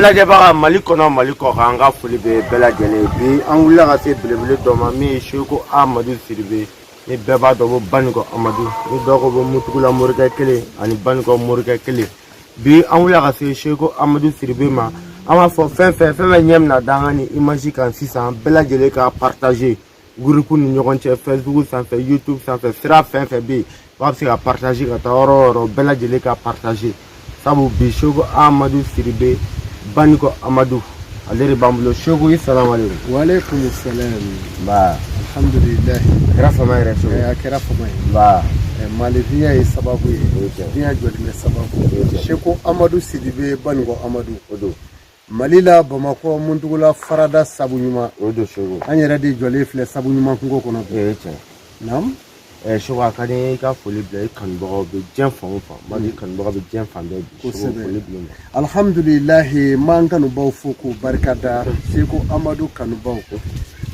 An lajɛbaga Mali kɔnɔ, Mali kɔkan, an ka foli bɛ bɛɛ lajɛlen. Bi an wulila ka se belebele dɔ ma, min ye Seko Amadu Sidibe, ni bɛɛ b'a dɔn ko Banikɔ Amadu, ni dɔw ko ko Mutugula morikɛ kelen ani Banikɔ morikɛ kelen. Bi an wulila ka se Seko Amadu Sidibe ma. An b'a fɔ fɛn fɛn fɛn fɛn ɲɛ bɛna da an ka nin image kan sisan, bɛɛ lajɛlen ka partager groupe ni ɲɔgɔn cɛ, Facebook sanfɛ, YouTube sanfɛ, sira fɛn fɛn bɛ yen b'a bɛ se ka partager ka taa yɔrɔ o yɔrɔ, bɛɛ lajɛlen ka partager, sabu bi Seko Amadu Sidibe, Banikɔ Amadu, ale de b'an bolo. Seko, i salamaleykum. Waaleykum salam. Nba. Alhamdulilayi. A kɛra fama yɛrɛ, Seko. A kɛra fama ye. Nba. Malifinya ye sababu ye. O ye tiɲɛ. Diɲɛ jɔli bɛ sababu. O ye tiɲɛ. Seko Amadu Sidibe, Banikɔ Amadu. O don. Mali la, Bamakɔ, Muntugula farada sabu ɲuman. O don, Seko. An yɛrɛ de jɔlen filɛ sabu ɲuman kungo kɔnɔ bi. O ye tiɲɛ. Naam. Seko, a ka di n ye i ka foli bila i kanubagaw bɛ diɲɛ fan o fan. N b'a dɔn i kanubagaw bɛ diɲɛ fan bɛɛ bi. Seko, foli bila u ma. Alhamdulilahi, n b'an kanubaw fo k'u barika da, Seko Amadu kanubaw.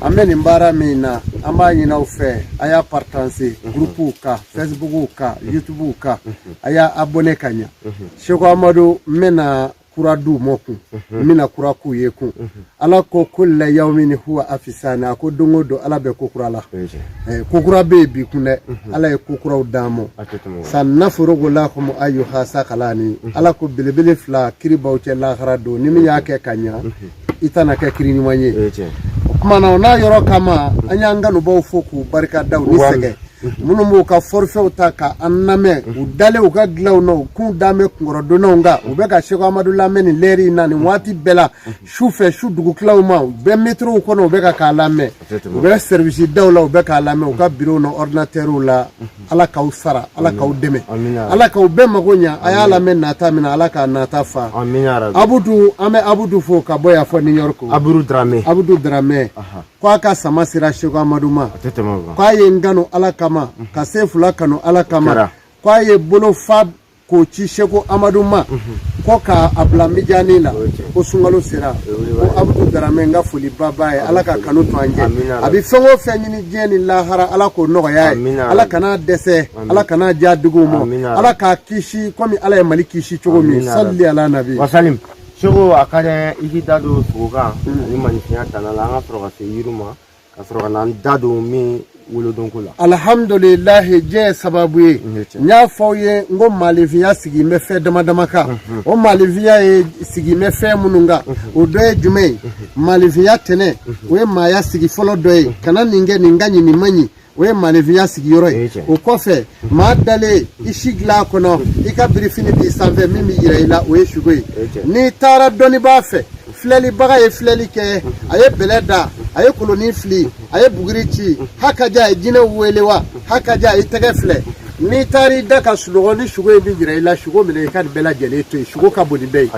An bɛ nin baara min na, an b'a ɲini aw fɛ, a y'a partager groupew kan, Facebookw kan, YouTubew kan, a y'a abonné ka ɲa. Seko Amadu, n bɛna kura d'u ma kun, n bɛna kura k'u ye kun. Ala ko kulla yawmin huwa afisani, a ko don o don Ala bɛ ko kura la. Ko kura bɛ yen bi kun dɛ, Ala ye ko kuraw d'an ma. Sanaforogo lakum ayyuha sakalani, Ala ko belebele fila kiri b'aw cɛ lahara don, ni min y'a kɛ ka ɲa, i tɛna kɛ kiri ɲuman ye. O tuma na, o n'a yɔrɔ kama, an y'an kanubaw fo k'u barika da, u ni sɛgɛn minnu b'u ka forfaitw ta ka an lamɛn, u dalen u ka dilanw na, u kun dan bɛ kunkɔrɔdonnanw kan, u bɛ ka Seko Amadu lamɛn nin lɛri in na, nin waati bɛɛ la, su fɛ, su dugutilaw ma, u bɛ metrow kɔnɔ, u bɛ ka k'a lamɛn, u bɛ service daw la, u bɛ k'a lamɛn, u ka bureau na, ordinateurw la. Ala k'aw sara, Ala k'aw dɛmɛ, Ala k'aw bɛɛ mago ɲa. A y'a lamɛn nata min na, Ala k'a nata fa. Abudu, an bɛ Abudu fo ka bɔ yan fɔ New York. Abudu Dramɛ. Abudu Dramɛ ko a ka sama sera Seko Amadu ma, k'a ye n kanu Ala kama, ka se fila kanu Ala kama, k'a ye bolo fa k'o ci Seko Amadu ma, ko k'a bila mijani la, ko sunkalo sera. Ko Abudu Daramɛ, n ka foliba b'a ye. Ala ka kanu to an cɛ. A bɛ fɛn o fɛn ɲini diɲɛ ni lahara, Ala k'o nɔgɔya ye, Ala kana dɛsɛ, Ala kana diya duguw ma, Ala k'a kisi komi Ala ye Mali kisi cogo min. Sali ala nabi. Wasalim. Seko, a ka di i k'i da don sogokan ani maninfinya tana la, an ka sɔrɔ ka se yiri ma, ka sɔrɔ ka na an da don min wolodonko la. Alhamdulilahi, diɲɛ ye sababu ye. N y'a fɔ aw ye n ko maalifinya sigi bɛ fɛn dama dama kan. O maalifinya ye sigi bɛ fɛn minnu kan, o dɔ ye jumɛn ye? Maalifinya tɛnɛ, o ye maaya sigi fɔlɔ dɔ ye. Kana nin kɛ, nin ka ɲi, nin man ɲi, o ye maalifinya sigiyɔrɔ ye. O kɔfɛ, maa dalen i si dilan kɔnɔ, i ka birifini b'i sanfɛ, min bɛ yira i la, o ye sugo ye. N'i taara dɔnnibaa fɛ, filɛlibaga ye filɛli kɛ, a ye bɛlɛ da, a ye kolonin fili, a ye buguri ci, hakaja a ye jinɛw wele wa hakaja i tɛgɛ filɛ. N'i taara i da ka sunɔgɔ, ni sugo ye min jira i la, sugo minɛ, i ka nin bɛɛ lajɛlen to yen. Sugo ka bon ni bɛɛ ye.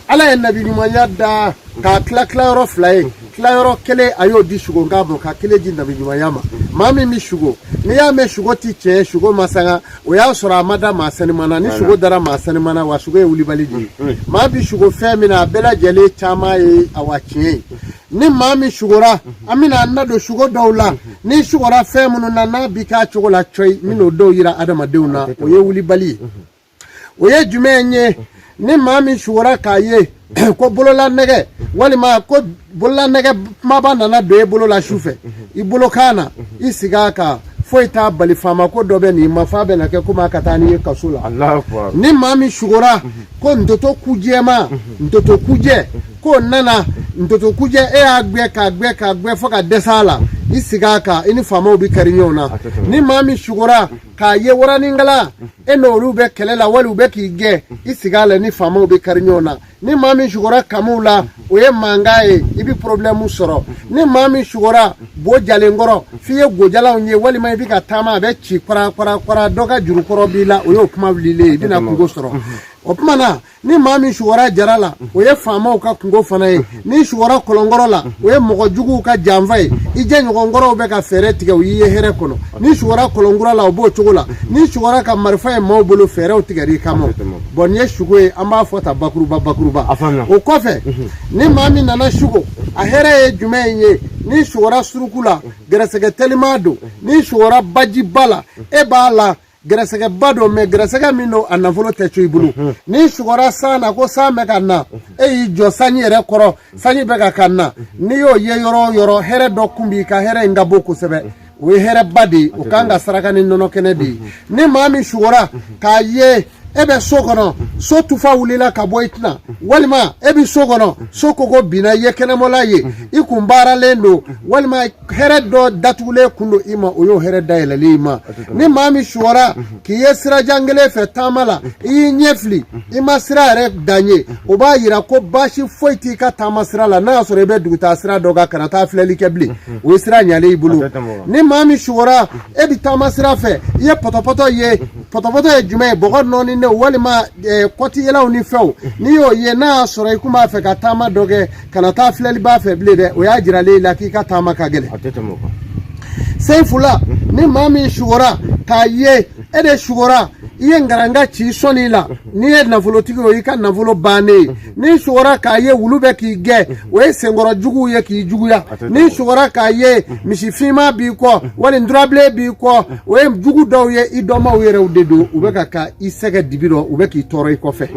Ala ye nabi ɲumanya da k'a tila tilayɔrɔ fila ye. Tilayɔrɔ kelen, a y'o di sugokan ma, ka kelen di nabi ɲumanya ma. Maa min bɛ sugo, n'i y'a mɛn sugo ti tiɲɛ, sugo ma sanga, o y'a sɔrɔ a ma da maa saniman na. Ni sugo dara maa saniman na, wa sugo ye wulibali de ye. Maa bɛ sugo fɛn min na, a bɛɛ lajɛlen caman ye awa tiɲɛ ye. Ni maa min sugora, an bɛna an da don sugo dɔw la. N'i sugora fɛn minnu na, n'a bi k'a cogo la cɔyi, n bɛn'o dɔw yira adamadenw na, o ye wulibali ye. O ye jumɛn ye? Ni maa min sugora k'a ye ko bololanɛgɛ walima ko bololanɛgɛ kumaba nana don e bolo la su fɛ, i bolo kan na, i sigi a kan, foyi t'a bali, faama ko dɔ bɛ nin ma, f'a bɛna kɛ komi a ka taa n'i ye kaso la. Ni maa min sugora ko ntoto kujɛma, ntoto kujɛ k'o nana, ntoto kujɛ, e y'a gbɛ k'a gbɛ k'a gbɛ fo ka dɛsɛ a la, i sigi a kan, i ni faamaw bɛ kari ɲɔgɔn na. Ni maa min sugora k'a ye waranikala, e n'olu bɛ kɛlɛ la wali u bɛ k'i gɛn, i sigi a la, ni faamaw bɛ kari ɲɔgɔn na. Ni maa min sugora kamiw la, o ye mankan ye, i bɛ problème sɔrɔ. Ni maa min sugora bo jalen kɔrɔ, f'i ye gojalanw ye, walima i bɛ ka taama, a bɛ ci kwara kwara kwara, dɔ ka juru kɔrɔ b'i la, o y'o kuma wulilen ye, i bɛna kunko sɔrɔ. O tuma na, ni maa min sugora jara la, o ye faamaw ka kunko fana ye. N'i sugora kɔlɔnkɔrɔ la, o ye mɔgɔ juguw ka janfa ye, i jɛɲɔgɔnkɔrɔw bɛ ka fɛɛrɛ tigɛ, u y'i ye hɛrɛ kɔnɔ. N'i sugora kɔlɔnkura la, o b'o cogo la. N'i sugora ka marifa ye maaw bolo, fɛɛrɛw tigɛr'i kama. Bɔn, nin ye sugo ye, an b'a fɔ ta bakuruba bakuruba. O kɔfɛ, ni maa min nana sugo, a hɛrɛ ye jumɛn ye? N'i sugora suruku la, gɛrɛsɛgɛ teliman don. N'i sugora bajiba la, e b'a la. Gɛrɛsɛgɛba don, mais gɛrɛsɛgɛ min don, a nafolo tɛ to i bolo. N'i sugora san na ko san bɛ ka na, e y'i jɔ sanji yɛrɛ kɔrɔ, sanji bɛ ka na, n'i y'o ye yɔrɔ o yɔrɔ, hɛrɛ dɔ kun b'i ka hɛrɛ in ka bon kosɛbɛ. O ye hɛrɛba de ye, o kan ka saraka ni nɔnɔ kɛnɛ de ye. Ni maa min sugora k'a ye e bɛ so kɔnɔ, so tufa wulila ka bɔ i tɛna, walima e bɛ so kɔnɔ, so kogo binna, i ye kɛnɛmɔla ye, i kun baaralen don, walima hɛrɛ dɔ datugulen kun don i ma, o y'o hɛrɛ dayɛlɛlen i ma. Ni maa min sugora k'i ye sirajan kelen fɛ taama la, i y'i ɲɛ fili, i ma sira yɛrɛ dan ye, o b'a yira ko baasi foyi t'i ka taama sira la. N'a y'a sɔrɔ i bɛ dugutaa sira dɔ kan, kana taa filɛli kɛ bilen, o ye sira ɲalen i bolo. Ni maa min sugora e bɛ taama sira fɛ, i ye pɔtɔpɔtɔ ye, pɔtɔpɔtɔ ye jumɛn ye? Bɔgɔ nɔɔninen walima kɔtiyɛlɛw ni fɛnw, n'i y'o ye, n'a y'a sɔrɔ i kun b'a fɛ ka taama dɔ kɛ, kana taa filɛliba fɛ bilen dɛ, o y'a jiralen i la k'i ka taama ka gɛlɛn. Seyifula, ni maa min sugora k'a ye e de sugora, i ye ngaranga ci sɔnni la, n'i ye nafolotigi o y'i ka nafolo bannen ye. N'i sugora k'a ye wulu bɛ k'i gɛn, o ye senkɔrɔ juguw ye k'i juguya. N'i sugora k'a ye misi finman b'i kɔ wali nturabilen b'i kɔ, o ye jugu dɔw ye, i dɔnmaw yɛrɛw de don, u bɛ ka i sɛgɛ dibi rɔ, u bɛ k'i tɔɔrɔ i kɔfɛ.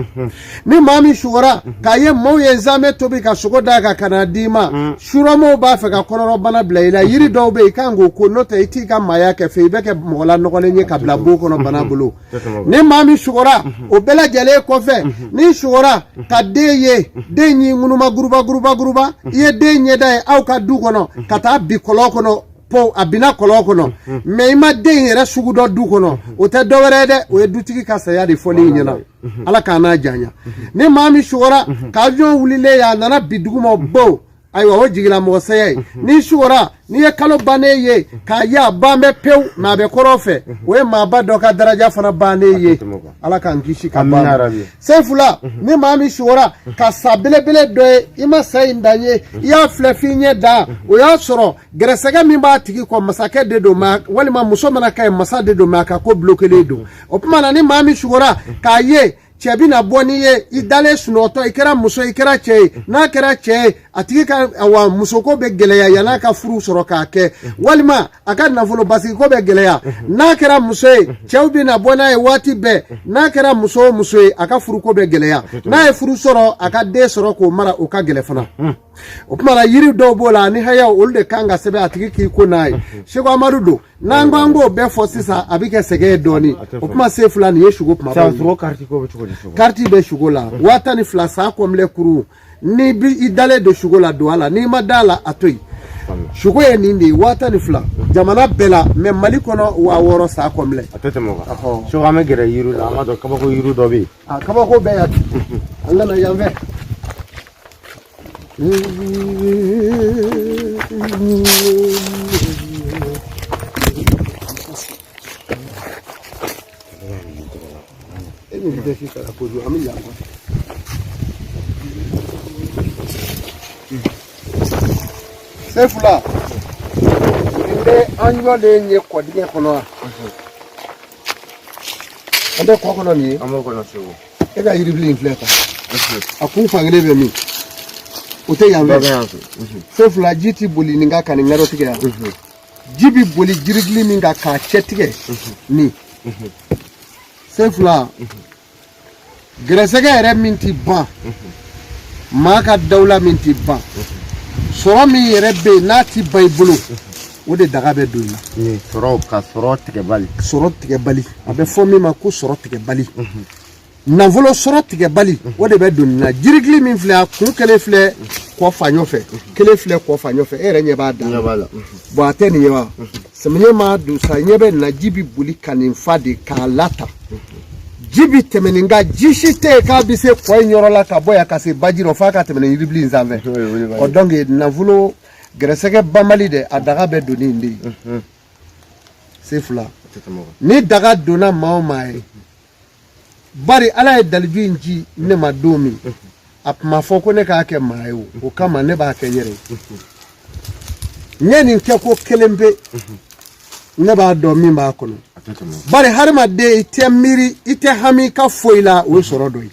Ni maa min sugora k'a ye maaw ye nzamɛ tobi ka sogo d'a kan ka n'a d'i ma, surɔmaw b'a fɛ ka kɔnɔrɔbana bila i la. Yiri dɔw bɛ yen, i kan k'o ko, n'o tɛ i t'i ka maaya kɛ fɛ, i bɛ kɛ mɔgɔ lanɔgɔlen ye ka bila bon kɔnɔ bana bolo. Ni maa min sugora o bɛɛ lajɛlen kɔfɛ, n'i sugora ka den ye, den y'i ŋunuma guruba guruba guruba, i ye den ɲɛda ye aw ka du kɔnɔ ka taa bi kɔlɔn kɔnɔ, po a binna kɔlɔn kɔnɔ, mais i ma den yɛrɛ sugu dɔn du kɔnɔ, o tɛ dɔwɛrɛ ye dɛ, o ye dutigi ka saya de fɔlen ɲɛna. Ala k'an n'a janya. Ni maa min sugora ka avion wulilen ye, a nana bi duguma bo, ayiwa, o jigila mɔgɔ saya ye. N'i sugora, n'i ye kalo bannen ye k'a ye a ban bɛ pewu, mais a bɛ kɔrɔn fɛ, o ye maaba dɔ ka daraja fana bannen ye. Ala k'an kisi ka ban. Seyifula, ni maa min sugora ka sa belebele dɔ ye, i ma sa in dan ye, i y'a filɛ f'i ɲɛ dan, o y'a sɔrɔ gɛrɛsɛgɛ min b'a tigi kɔ, masakɛ de don, walima muso mana kɛ ye, masa de don, mais a ka ko bulokelen don. O tuma na, ni maa min sugora k'a ye cɛ bɛna bɔ n'i ye, i dalen sunɔgɔtɔ, i kɛra muso, i kɛra cɛ ye, n'a kɛra cɛ ye, a tigi ka awa musoko bɛ gɛlɛya yann'a ka furu sɔrɔ k'a kɛ, walima a ka nafolo basigiko bɛ gɛlɛya. N'a kɛra muso ye, cɛw bɛna bɔ n'a ye waati bɛɛ. N'a kɛra muso o muso ye, a ka furuko bɛ gɛlɛya. N'a ye furu sɔrɔ, a ka den sɔrɔ k'o mara, o ka gɛlɛn fana. O tuma na, yiri dɔw b'o la ani hayaw, olu de kan ka sɛbɛn a tigi k'i ko n'a ye. Seko Amadu don. N'an ko an k'o bɛɛ fɔ sisan, a bɛ kɛ sɛgɛn ye dɔɔnin. O kuma Seyifula, nin ye sugo kumaba ye. Kariti bɛ sugo la 12,000 san kɔnbilɛ kuru. N'i bi i dalen don sugo la, don a la. N'i ma da a la, a to yen. Sugo ye nin de ye, 12,000 jamana bɛɛ la, mais Mali kɔnɔ 6000 san kɔnbilɛ. A tɛ tɛmɛ o kan. Seko, an bɛ gɛrɛ yiri la, an b'a dɔn kabako yiri dɔ bɛ yen. A kabako bɛɛ yan, an ka na yan fɛ. E ni bɛ fi kala kojugu, an bɛ yan kɔfɛ. Sefula, nin bɛ an jɔlen ye kɔdingɛ kɔnɔ wa? An bɛ kɔ kɔnɔ nin ye. An b'o kɔnɔ Segu. E ka yiribili in filɛ tan, a kun fankelen bɛ min? O tɛ yan fɛ. Sefula, ji ti boli nin kan ka nin ŋɛrɛ tigɛ yan. Ji bi boli jirigili min kan k'a cɛ tigɛ nin. Sefula, gɛrɛsɛgɛ yɛrɛ min ti ban, maa ka dawula min ti ban, sɔrɔ min yɛrɛ bɛ yen n'a ti ban i bolo, o de daga bɛ don i la. Sɔrɔ ka sɔrɔ tigɛbali. Sɔrɔ tigɛbali, a bɛ fɔ min ma ko sɔrɔ tigɛbali, nafolo sɔrɔ tigɛbali, o de bɛ don nin na. Jirigili min filɛ, a kun kelen filɛ kɔ faɲɔ fɛ, kelen filɛ kɔ faɲɔ fɛ, e yɛrɛ ɲɛ b'a dan la. Bon, a tɛ nin ye wa? Samiyɛ ma don sa, ɲɛ bɛ nin na, ji bɛ boli ka nin fa de k'a lata. Ji bi tɛmɛ nin kan, ji si tɛ yen k'a bɛ se kɔ in yɔrɔ la ka bɔ yan ka se baji rɔ f'a ka tɛmɛ nin yiribili in sanfɛ. Ɔ donc nafolo gɛrɛsɛgɛ banbali dɛ, a daga bɛ don nin de ye. Sefula, ni daga donna maa o maa ye, bari Ala ye daliju in ci ne ma don min, a tun ma fɔ ko ne k'a kɛ maa ye. O o kama ne b'a kɛ n yɛrɛ ye. N ye nin kɛ ko kelen pe, ne b'a dɔn min b'a kɔnɔ. Bari hadamaden, i tɛ miiri, i tɛ hami i ka foyi la, o ye sɔrɔ dɔ ye.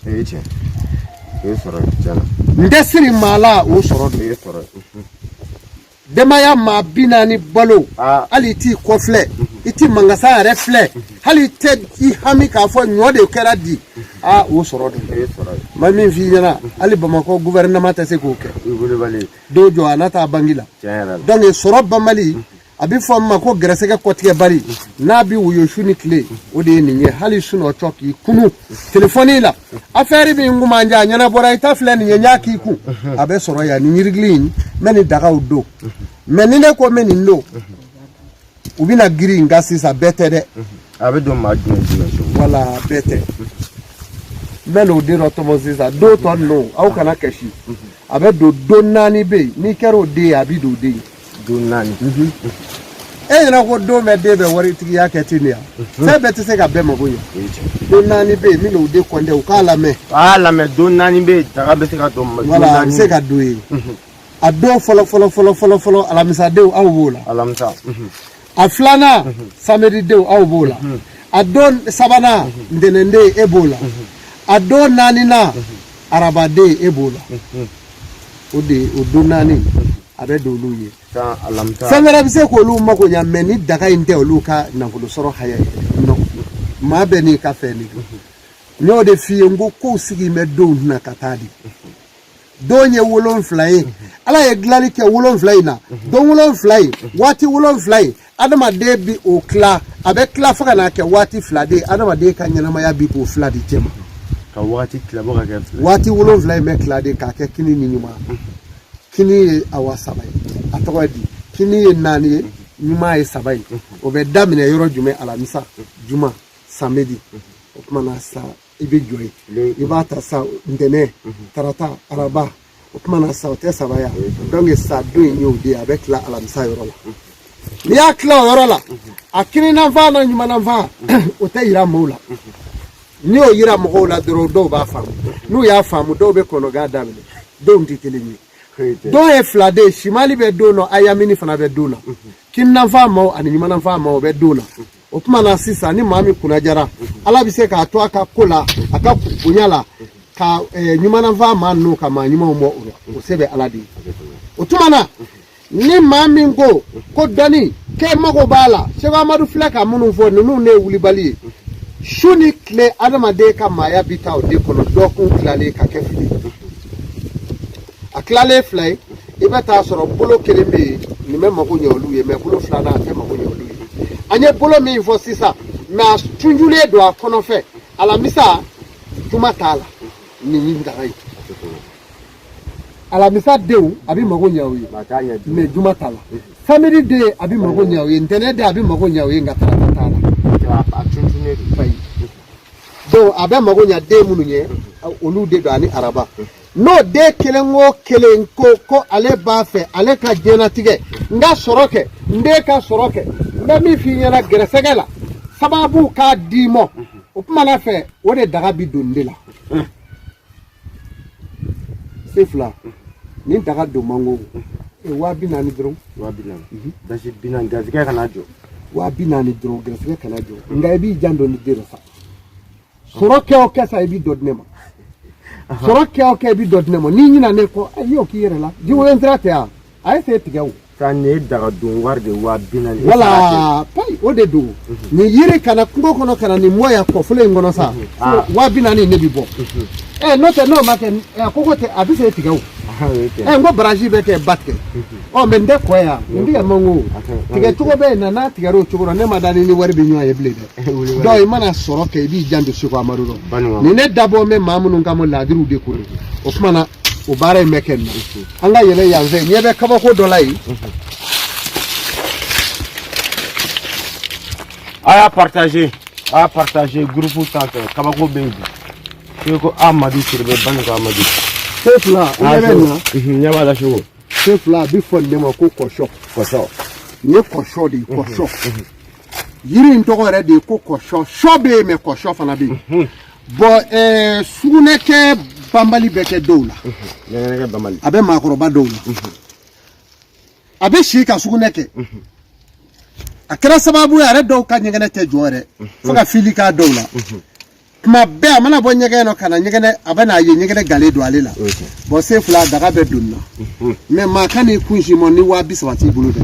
N tɛ siri maa la, o ye sɔrɔ dɔ ye. Denbaya maa 40 balo, hali i t'i kɔ filɛ, i t'i mankasa yɛrɛ filɛ. Hali tɛ i hami k'a fɔ ɲɔ de kɛra di, aa, o sɔrɔ de. O ye sɔrɔ ye. N bɛ min f'i ɲɛna, hali Bamakɔ gouvernement tɛ se k'o kɛ. I wulibali. Don jɔ a n'a taa banki la. Tiɲɛ yɛrɛ la. Donc sɔrɔ banbali, a bɛ fɔ min ma ko gɛrɛsɛgɛ kɔtigɛbali, n'a bɛ woyo su ni tile, o de ye nin ye. Hali sunɔgɔ k'i kunu telefɔni la, affaire min kun b'an jɛ, a ɲɛnabɔra, i ta filɛ nin ye, n y'a k'i kun, a bɛ sɔrɔ yan. Nin yirigili in, n bɛ nin dagaw don, mais ni ne ko n bɛ nin don, u bɛna girin nka sisan bɛɛ tɛ dɛ. A bɛ don maa jumɛn jumɛn so? Wala, bɛɛ tɛ. N bɛ n'o den dɔ tɔmɔ sisan. Don tɔ ninnu, aw kana kasi, a bɛ don. Don naani bɛ yen, n'i kɛra o den ye, a bɛ don o den ye. Don naani. E ɲɛna ko don bɛɛ den bɛ waritigiya kɛ ten de yan? Fɛn bɛɛ tɛ se ka bɛɛ mago ɲɛ. O ye tiɲɛ. Don naani bɛ yen, n bɛ n'o de kɔntɛ, u k'a lamɛn. A lamɛn, don naani bɛ yen, daga bɛ se ka don don Wala, a bɛ naani. se ka don yen. A don fɔlɔ fɔlɔ fɔlɔ fɔlɔ fɔlɔ, alamisadenw, aw b'o la. Alamisa. A filanan, samedidenw, aw b'o la. A don sabanan, ntɛnɛnden, e b'o la. A don naaninan, arabaden, e b'o la. O de ye o don naani, a bɛ don olu ye. San alamisa. Fɛn wɛrɛ bɛ se k'olu mako ɲa, mais ni daga in tɛ olu ka nafolo sɔrɔ haya ye. Non, maa bɛɛ n'i ka fɛn de don. N y'o de f'i ye, n ko kow sigi bɛ donw na ka taa di. Don ye 7 ye, Ala ye dilanli kɛ 7 in na. Don 7 in, waati 7 in, adamaden bi o tila, a bɛ tila fo ka n'a kɛ waati 2 de ye. Adamaden ka ɲɛnamaya bi k'o 2 de cɛma. Ka waati tila bɔ ka kɛ 2. Waati 7 in bɛ tila de k'a kɛ kini ni ɲuman. Kini ye awa 3 ye, a tɔgɔ ye di, kini ye 4 ye, ɲuman ye 3 ye. O bɛ daminɛ yɔrɔ jumɛn? Alamisa, juma, samedi. O tuma na sa, i bɛ jɔ yen, i b'a ta sa ntɛnɛn, tarata, araba. O tuma na sa, o tɛ 3 ya? Donc sa don in y'o de ye, a bɛ tila alamisa yɔrɔ la. N'i y'a tila o yɔrɔ la, a kininanfan n'a ɲumananfan, o tɛ yira maaw la. N'i y'o yira mɔgɔw la dɔrɔn, dɔw b'a faamu. N'u y'a faamu, dɔw bɛ kɔnɔgan daminɛ. Denw tɛ kelen ye. Dɔw ye filaden, simali bɛ don na, ayamini fana bɛ don na, kininanfan maaw ani ɲumananfan maaw bɛ don na. O tuma na sisan, ni maa min kunna jara, Ala bɛ se k'a to a ka ko la, a ka bonya la, ka ɲumananfan maa ninnu ka maa ɲumanw bɔ o la. O se bɛ Ala de ye. O tuma na, ni maa min ko ko dɔnni k'e mago b'a la, Seko Amadu filɛ ka minnu fɔ, ninnu de ye wulibali ye. Su ni tile, adamaden ka maaya bi taa o de kɔnɔ. Dɔgɔkun tilalen ka kɛ 2 ye, a tilalen 2 ye, i bɛ taa sɔrɔ bolo kelen bɛ yen, nin bɛ mago ɲɛ olu ye, mais bolo filanan, a tɛ mago ɲɛ olu ye. An ye bolo min fɔ sisan, mais a tunjulen don a kɔnɔfɛ, alamisa, juma t'a la. Nin ye daga ye. Alamisa denw, a bɛ mago ɲɛ o ye, mais juma t'a la. Samedi den, a bɛ mago ɲɛ o ye. Ntɛnɛn den, a bɛ mago ɲɛ o ye, nka tarata t'a la. Ayi, donc a bɛ mago ɲɛ den minnu ye, olu de don, ani araba. N'o den kelen o kelen ko ko ale b'a fɛ ale ka diɲɛlatigɛ, n ka sɔrɔ kɛ, n den ka sɔrɔ kɛ, n bɛ min f'i ɲɛna gɛrɛsɛgɛ la, sababu k'a d'i ma, o tuma na fɛ, o de daga bi don de la. Se fila nin daga don man go, 40 000 dɔrɔn. 40 000, basi 40, garisɛgɛ kana jɔ. 40 000 dɔrɔn, gɛrɛsɛgɛ kana jɔ. Nka i b'i janto ni den dɔ sa, sɔrɔ kɛ o kɛ sa, i b'i dɔ di ne ma. Sɔrɔ kɛ o kɛ, i b'i dɔ di ne ma. N'i ɲinɛ ne kɔ, i y'o k'i yɛrɛ la. Jiwoyo sira tɛ yan, a ye se tigɛ o. Sa nin ye daga don wari de, 40 000. Wala payi, o de don. Nin yiri kana kungo kɔnɔ ka na nin mɔ yan kɔfolo in kɔnɔ sa, 40 000 ne bi bɔ. Ɛ, n'o tɛ, n'o ma kɛ, ɛ, koko tɛ, a bɛ se tigɛ o. Ɛ, n ko baraji bɛ kɛ ba tigɛ. Ɔ, mais n tɛ kɔ yan, nin tigɛ man go, tigɛ cogo bɛ yen na. N'a tigɛra o cogo la, ne ma da ni wari bɛ ɲɔgɔn ye bilen dɛ. Donc i mana sɔrɔ kɛ, i b'i janto Seko Amadu dɔn. Nin ne dabɔ bɛ maa minnu kama, laadiriw de ko don. O tuma na, o baara in bɛ kɛ nin na. An ka yɛlɛ yan fɛ, ɲɛ bɛ kabako dɔ la yen. A y'a partager, a y'a partager groupe sanfɛ. Kabako bɛ yen bi. Seko Amadu Sidibe, Banikɔ Amadu. Se fila, i ɲɛ bɛ nin na? Ɲɛ b'a la, Seko. Se fila, a bɛ fɔ nin de ma ko kɔsɔ. Kɔsɔ. Nin ye kɔsɔ de ye, kɔsɔ. Yiri in tɔgɔ yɛrɛ de ye ko kɔsɔ. Sɔ bɛ yen, mais kɔsɔ fana bɛ yen. Bon, sugunɛkɛ banbali bɛ kɛ dɔw la. Ɲɛgɛnɛkɛ banbali. A bɛ maakɔrɔba dɔw la. A bɛ si ka sugunɛ kɛ. A kɛra sababu ye a yɛrɛ dɔw ka ɲɛgɛnɛ tɛ jɔ yɛrɛ. Fo ka fili k'a dɔw la. Tuma bɛɛ a mana bɔ ɲɛgɛn nɔ ka na ɲɛgɛnɛ, a bɛ n'a ye ɲɛgɛnɛ galen don ale la. Bon, se fila, daga bɛ don na. Mais maa ka n'i kun si mɔ ni 30 000 t'i bolo dɛ.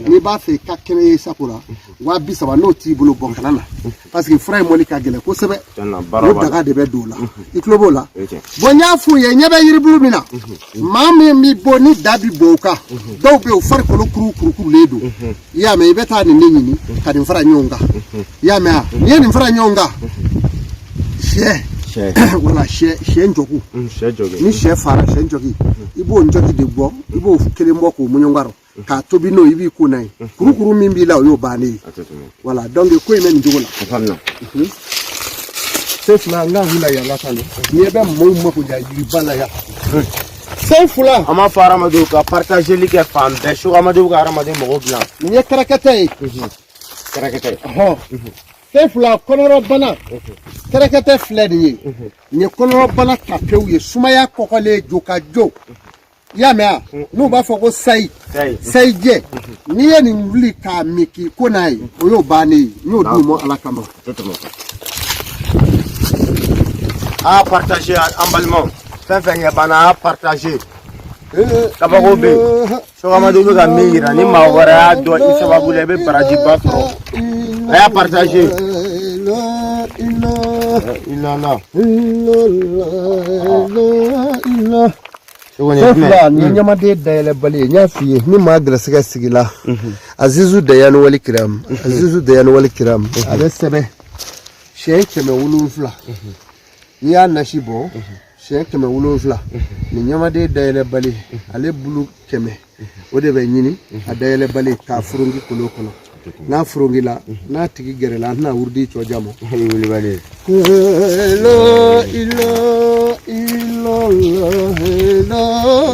N'i b'a fɛ i ka kɛnɛ ye sako la, 30 000. N'o t'i bolo, bɔn, kana na, parce que fura in mɔli ka gɛlɛn kosɛbɛ. Tiɲɛ na, baara O b'a la. Daga de bɛ don o la, i tulo b'o la. O ye tiɲɛ. Bon, n y'a f'u ye, ɲɛ bɛ yiribulu min na, maa min bɛ bɔ ni da bi bɔ o kan, dɔw bɛ yen, u farikolo kuru kurukurulen don, i y'a mɛn? I bɛ taa nin de ɲini ka nin fara ɲɔgɔn kan, i y'a mɛn wa? N'i ye nin fara ɲɔgɔn kan, sɛ Sɛ. Wala sɛ njɔku. Sɛ jɔgi. Ni sɛ fara, sɛ njɔki, i b'o njɔki de bɔ, i b'o kelen bɔ k'o muɲɔgɔn k'a tobi n'o ye, i b'i ko n'a ye, kurukuru min b'i la, o y'o bannen ye. A tɛ tɛmɛ. Voilà, donc ko in bɛ nin cogo la. A faamuna. Sen fila, n ka wula yala tan de, n'i bɛ maaw mako ja yiriba la yan, sen fila. An b'a fɔ hadamadenw ka partageli kɛ fan bɛɛ. Su hadamadenw ka hadamaden mɔgɔw dilan. Nin ye kɛrɛkɛtɛ ye. Kɛrɛkɛtɛ. Ɔhɔn, sen fila, kɔnɔrɔbana, kɛrɛkɛtɛ filɛ nin ye. Nin ye kɔnɔrɔbana ta pewu ye, sumaya kɔkɔlen jo ka jo, i y'a mɛn wa? N'u b'a fɔ ko sayi. Sayi. Sayijɛ, n'i ye nin wuli k'a min k'i ko n'a ye, o y'o bannen ye. N y'o d'u ma Ala kama. A tɛ tɛmɛ. A y'a partager, an balimaw, fɛn fɛn ɲɛ banna, a y'a partager. Kabako bɛ yen. Sogamadu bɛ ka min yira, ni maa wɛrɛ y'a dɔn i sababu la, i bɛ barajiba sɔrɔ. A y'a partager. Ilala. Fɛn fila, nin ye ɲamaden dayɛlɛbali ye. N y'a f'i ye, ni maa gɛrɛsɛgɛ sigila, azizu dayani wali kiram, azizu dayani wali kiram, a bɛ sɛbɛn siɲɛ 700. N'i y'a nasi bɔ siɲɛ 700, nin ɲamaden dayɛlɛbali, ale bulu 100, o de bɛ ɲini, a dayɛlɛbali, k'a furungi kolon kɔnɔ. N'a furungila, n'a tigi gɛrɛla, an tɛna wurudi cɔ jama. Wulibali. La ilaha illallah, la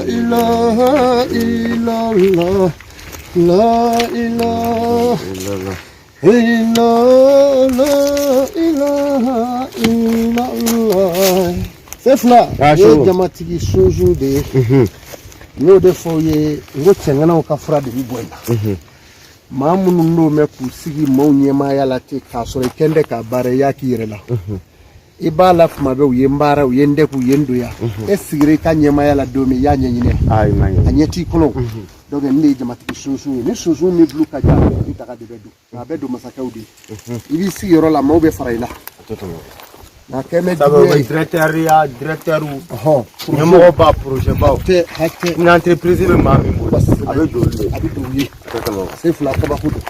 ilaha illallah, la ilaha illallah, la ilaha illallah. C'est fila. Ah, Nin ye chaud. jamatigi sunsun de ye. N y'o de fɔ aw ye, n ko cɛŋanaw ka fura de bi bɔ in na. Maa minnu n'o mɛn k'u sigi maaw ɲɛmaaya la ten, k'a sɔrɔ i kɛn tɛ k'a baara, i y'a k'i yɛrɛ la, i b'a la kuma bɛɛ, u ye n baara, u ye n dɛkun, u ye n donya. E sigira i ka ɲɛmaaya la don min, i y'a ɲɛɲini? Ayi, ma A ɲɛ. ɲɛ t'i kɔnɔ. Donc nin de ye jamatigi sunsun ye. Ni sunsun min bulu ka jan, i daga de bɛ don, nka a bɛ don masakɛw de ye. I b'i sigi yɔrɔ la, maaw bɛ fara i la, A tɛ tɛmɛ. nka kɛ mɛ Sabu juguya ye. Directeur ya, directeur, Ɔhɔn. ɲɛmɔgɔ ba, projet baw. Tɛ hakɛ. Ni entreprise bɛ maa min bolo, a bɛ don olu de. A bɛ don u ye. A tɛ tɛmɛ o kan. Sen fila, kabako don.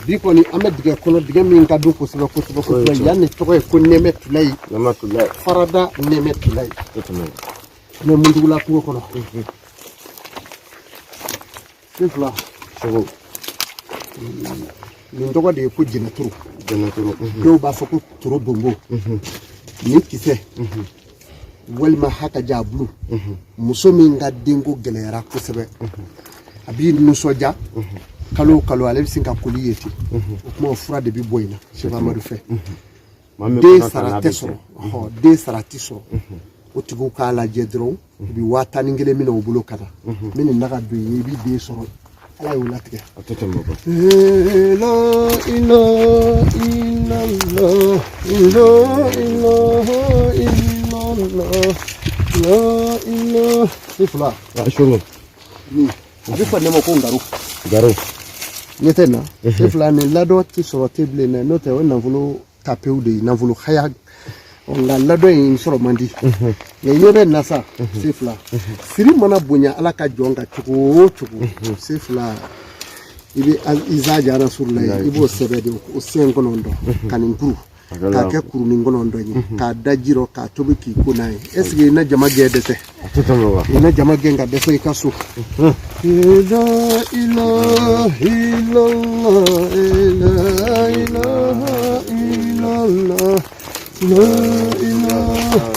Bi kɔni, an bɛ dingɛ kɔnɔ, dingɛ min ka dun kosɛbɛ kosɛbɛ kosɛbɛ. Yan, nin tɔgɔ ye ko nɛmɛ tulayi. Nɛmɛ tulayi. Farada nɛmɛ tulayi. A tɛ tɛmɛ. An bɛ Mundugula kungo kɔnɔ, sen fila. Segu. Nin tɔgɔ de ye ko jɛnɛtoro. Jɛnɛtoro. Dɔw b'a fɔ ko toro bonbo. Nin kisɛ walima hakaja bulu, muso min ka denko gɛlɛyara kosɛbɛ, a b'i nisɔndiya kalo o kalo, ale bɛ sin ka koli ye ten. O kuma, o fura de bɛ bɔ in na, Sɛki Amadu fɛ. Maa min Den kɔnɔ sara ta n'a tɛ bɛ sɔrɔ, ɔhɔ, den sara tɛ sɔrɔ, o tigiw k'a lajɛ dɔrɔn, u bɛ 11 000 minɛ u bolo ka na n bɛ nin naga don i ye, i bɛ den sɔrɔ, Ala y'o latigɛ. A tɛ tɛmɛ o kan. La ilaha illallah, la ilaha illallah, la ilaha. Ni fila. A suru. Nin a bɛ fɔ ne ma ko ngaro. Garo. Ɲɛ tɛ na, sen fila, nin ladɔn tɛ sɔrɔ tɛ bilen dɛ, n'o tɛ o ye nafolo tapew de ye, nafolo haya. Nka ladɔn in sɔrɔ man di, nka i ɲɛ bɛ na sa, sen fila, siri mana bonya Ala ka jɔn kan cogo o cogo, sen fila, i bɛ izaja rasulula ye, i b'o sɛbɛ de, o sen 9 ka nin kuru k'a kɛ kurunin 9 ye, k'a da ji rɔ, k'a tobi k'i ko n'a ye. Est ce que i na jama gɛn dɛsɛ? A tɛ tɛmɛ o kan. I na jama gɛn ka dɛsɛ i ka so. La ilaha illallah, la ilaha illallah, la ilaha.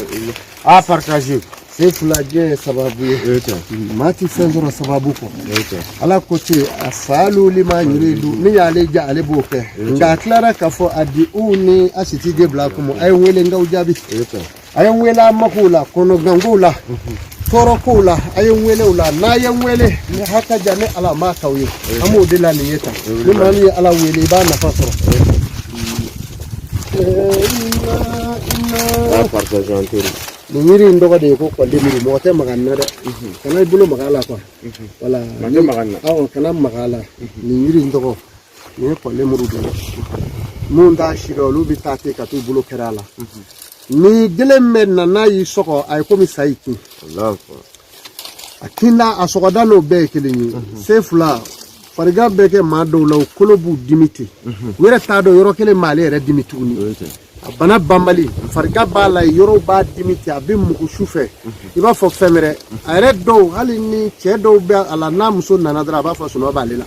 A partager. Sen fila, diɲɛ ye sababu ye. O ye tiɲɛ. Maa ti fɛn sɔrɔ sababu kɔ. O ye tiɲɛ. Ala ko ten, a faalu lima yuridu, min y'ale ja, ale b'o kɛ. Nka a tilara k'a fɔ a di u ni a si ti de bila kumu, a ye n wele n k'aw jaabi. O ye tiɲɛ. A ye n wele a makow la, kɔnɔgankow la, tɔɔrɔkow la, a ye n wele o la. N'a ye n wele ni haka ja, ne Ala m'a k'aw ye. An b'o de la nin ye tan. Ni maa min ye Ala wele, i b'a nafa sɔrɔ. A partager an teriw. Nin yiri in tɔgɔ de ye ko kɔlemuru. Mɔgɔ tɛ maga nin na dɛ, kana i bolo maga a la quoi. Voilà. Maa tɛ maga nin na. Awɔ, kana maga a la. Nin yiri in tɔgɔ nin ye kɔlemuru de ye. Minnu t'a si dɔn, olu bɛ taa ten ka t'u bolo kɛrɛ a la. Ni gele min bɛ na n'a y'i sɔgɔ, a ye komi sa y'i kin. A kinda, a sɔgɔda n'o bɛɛ ye kelen ye. Se fila farigan bɛ kɛ maa dɔw la, u kolo b'u dimi ten, u yɛrɛ t'a dɔn yɔrɔ kelen m'ale yɛrɛ dimi tuguni. A bana banbali, farigan b'a la, yɔrɔw b'a dimi ten, a bɛ mugu su fɛ i b'a fɔ fɛn wɛrɛ. A yɛrɛ dɔw, hali ni cɛ dɔw bɛ a la, n'a muso nana dɔrɔn, a b'a fɔ sunɔgɔ b'ale la.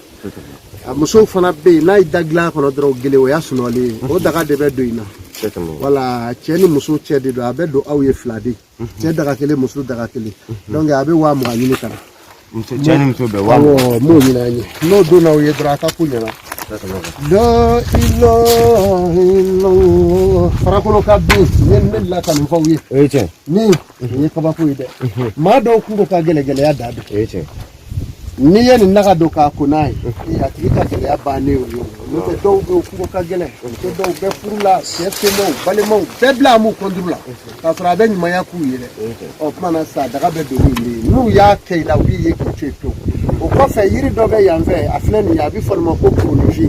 A musow fana bɛ yen, n'a y'i da dilan kɔnɔ dɔrɔn, gele, o y'a sunɔgɔlen ye. O daga de bɛ don i na. Wala cɛ ni muso cɛ de don, a bɛ don aw ye fila de, cɛ daga kelen, muso daga kelen. Donc a bɛ 20 000 ɲini ka na. Muso, cɛ ni muso bɛɛ 20 000. Awɔ, m'o ɲini an ye. N'o donna aw ye dɔrɔn, a ka ko ɲɛna. La ilaha illallah. Farakolo ka bin n ye, ne la ka nin fɔ aw ye. O ye tiɲɛ. Nin ye kabako ye dɛ. Maa dɔw kungo ka gɛlɛn, gɛlɛya da don. O ye tiɲɛ. N'i ye nin naga don k'a ko n'a ye, a tigi ka gɛlɛya bannen o ye. N'o tɛ, dɔw bɛ yen, kungo ka gɛlɛn. Muso dɔw bɛ furu la, cɛ somɔgɔw, balimaw bɛɛ bila a m'u kɔnturu la k'a sɔrɔ a bɛ ɲumanya k'u ye dɛ. Ɔ tuma na sisan, daga bɛ don min ye, n'u y'a kɛ i la, u b'i ye k'i to yen pewu. O kɔfɛ, yiri dɔ bɛ yan fɛ, a filɛ nin ye, a bɛ fɔ nin ma ko kuruninfin.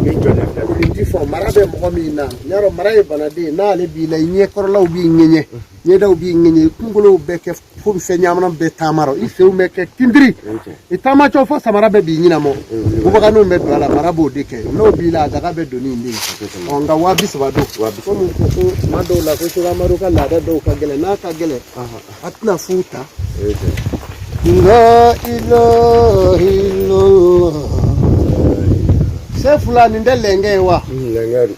Kuruninji fɔ mara bɛ mɔgɔ min na, yarɔ mara ye banaden ye. N'ale b'i la, i ɲɛkɔrɔlaw b'i ŋɛɲɛ, ɲɛdaw b'i ŋɛɲɛ, i kunkolow bɛ kɛ komi fɛn ɲamana bɛ taama rɔ, i senw bɛ kɛ tindiri, i taamatɔ fo samara bɛɛ b'i ɲinamɔ, bubaganinw bɛ don a la. Mara b'o de kɛ. N'o b'i la, a daga bɛ don nin de ye. Ɔ nka 30 000 don. Komi ko tuma dɔw la ko Seko Amadu ka laada dɔw ka gɛlɛn, n'a ka gɛlɛn, a tɛna fu ta. La ilaha illallah. Se fila, nin tɛ lɛnkɛ ye wa? Lɛnkɛ don.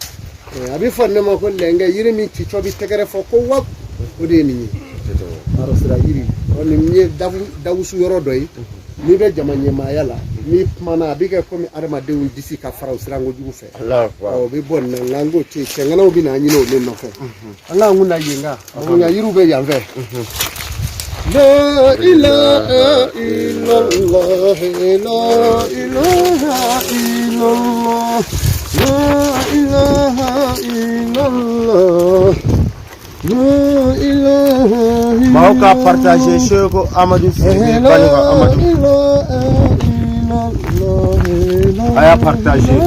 A bɛ fɔ ne ma ko lɛnkɛ, yiri min cicɔ bɛ tɛgɛrɛ fɔ ko wa, o de ye nin ye, arɔsira yiri. Ɔ nin ye dawusu yɔrɔ dɔ ye. N'i bɛ jama ɲɛmaaya la, n'i kumana, a bɛ kɛ komi adamadenw disi ka fara u siran kojugu fɛ. Ɔ o bɛ bɔ nin na. Nka n k'o to yen, cɛŋanaw bɛ n'a ɲini o de nɔfɛ. An k'an kun da yen kan, nka yiriw bɛ yan fɛ. La ilaha illallah, la ilaha illallah, la ilaha illallah, la ilaha. Maaw ka partager Seko Amadu Sidibe Banika Amadu. A y'a partager.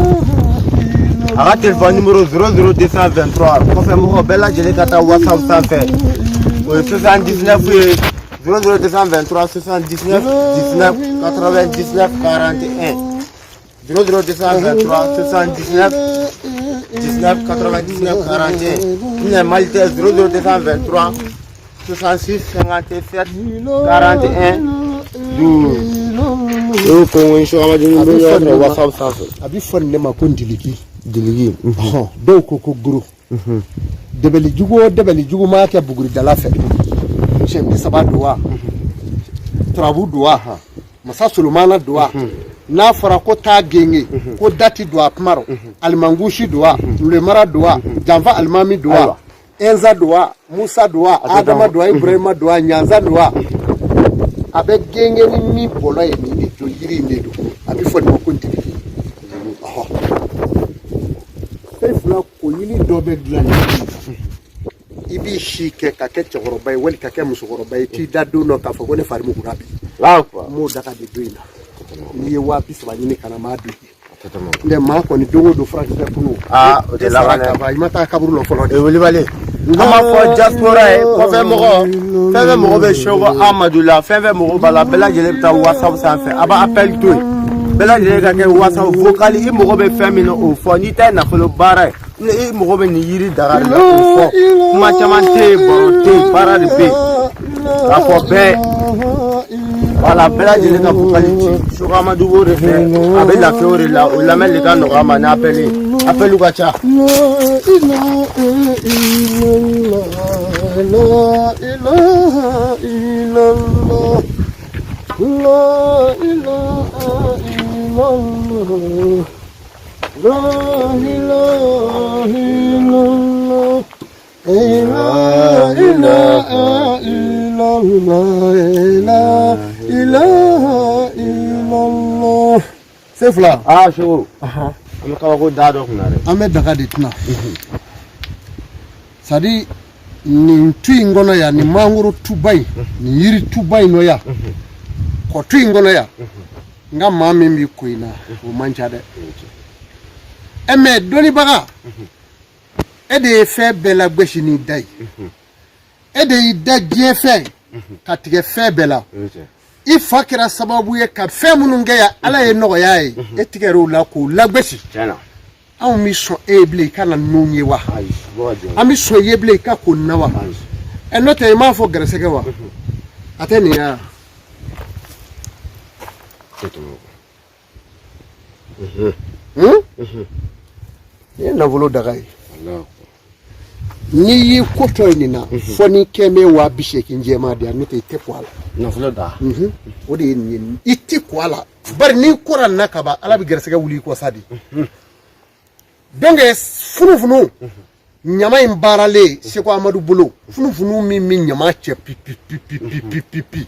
A ka téléphone numéro 00223, kɔfɛ mɔgɔw bɛɛ lajɛlen ka taa WhatsApp sanfɛ. O ye 79 ye, 00223 79 19 99 41, 00223 79 19 99 41. Une Malitel 00223 66 57 41 12. O ko n ko Amadu ni bɛ ɲɔgɔn sɔrɔ WhatsApp sanfɛ. A bɛ fɔ nin de ma ko ndiliki. Diligi. Ɔhɔn, dɔw ko ko goro. Dɛbɛli jugu o dɛbɛli jugu m'a kɛ buguridala fɛ. Siɲɛ 30 don wa, turabu don wa, masa Solomana don wa, n'a fɔra ko taa genge, ko dati don a kuma rɔ, alimangusi don wa, lemara don wa, janfa alimami don wa, Ɛnza don wa, Musa don wa, Adama don wa, Ibrahima don wa, Ɲanza don wa, a bɛ genge ni min bɔlɔ ye, nin de don, yiri in de don. A bɛ fɔ nin ma ko ntiliki. Ɔhɔ, fɛn fila ko yiri dɔ bɛ dilan nin yiri in kan. I b'i si kɛ ka kɛ cɛkɔrɔba ye wali ka kɛ musokɔrɔba ye, t'i da don dɔ k'a fɔ ko ne fari mugura bi. N b'o daga de don in na. N'i ye 30 000 ɲini ka na, n b'a don i ye. N tɛ maa kɔni don o don furakisɛ kunu. Aa, o tɛ laban dɛ. I ma taa kaburu lɔ fɔlɔ dɛ. O wulibali. An b'a fɔ diaspora ye, kɔfɛ mɔgɔ, fɛn fɛn mɔgɔ bɛ Seko Amadu la, fɛn fɛn mɔgɔ b'a la, bɛɛ lajɛlen bɛ taa WhatsApp sanfɛ. A b'a appel to yen. Bɛɛ lajɛlen ka kɛ WhatsApp vocal, i mago bɛ fɛn min na, o fɔ. N'i ta ye nafolo baara ye, i mago bɛ nin yiri daga de la, o fɔ. Kuma caman tɛ yen, baro tɛ yen, baara de bɛ yen. K'a fɔ bɛɛ, wala bɛɛ lajɛlen ka vocal ci. Seko Amadu b'o de fɛ, a bɛ lafiya o de la, o lamɛnli de ka nɔgɔ a ma ni appel ye. Appel ka ca. La ilaha illallah, la ilaha illallah, la ilaha illallah, la ilaha illallah, la ilaha illallah, la ilaha illallah. Se fila. Aa Seko, an bɛ kabako da dɔ kunna dɛ. An bɛ daga de tɛna. C'est à dire Nin tu in kɔnɔ yan, nin mangoro tuba in, nin yiri tuba in nɔ yan, kɔtu in kɔnɔ yan, n ka maa min bɛ ko in na, o man ca dɛ. Ɛ mɛ dɔnnibaga, e de ye fɛn bɛɛ lagosi n'i da ye, e de y'i da diɲɛ fɛn ka tigɛ fɛn bɛɛ la. I fa kɛra sababu ye ka fɛn minnu kɛ yan, Ala ye nɔgɔya ye, e tigɛr'o la k'o lagosi. Anw bɛ sɔn e ye bilen i ka na n'u ye wa? An bɛ sɔn i ye bilen i ka ko na wa? Ɛ n'o tɛ, i m'a fɔ gɛrɛsɛgɛ wa? A tɛ nin ye wa? Nin ye nafolo daga ye. N'i y'i ko tɔ ye nin na, fɔ ni kɛmɛ 80 000 jɛman di yan, n'o tɛ i tɛ ko a la. Nafolo da. O de ye nin ye, i tɛ ko a la, bari n'i kora nin na ka ban, Ala bɛ gɛrɛsɛgɛ wuli i kɔ sa de. Donc funufunu ɲama in baaralen Seko Amadu bolo, funufunu min bɛ ɲama cɛ pi pi pi pi pi pi pi pi,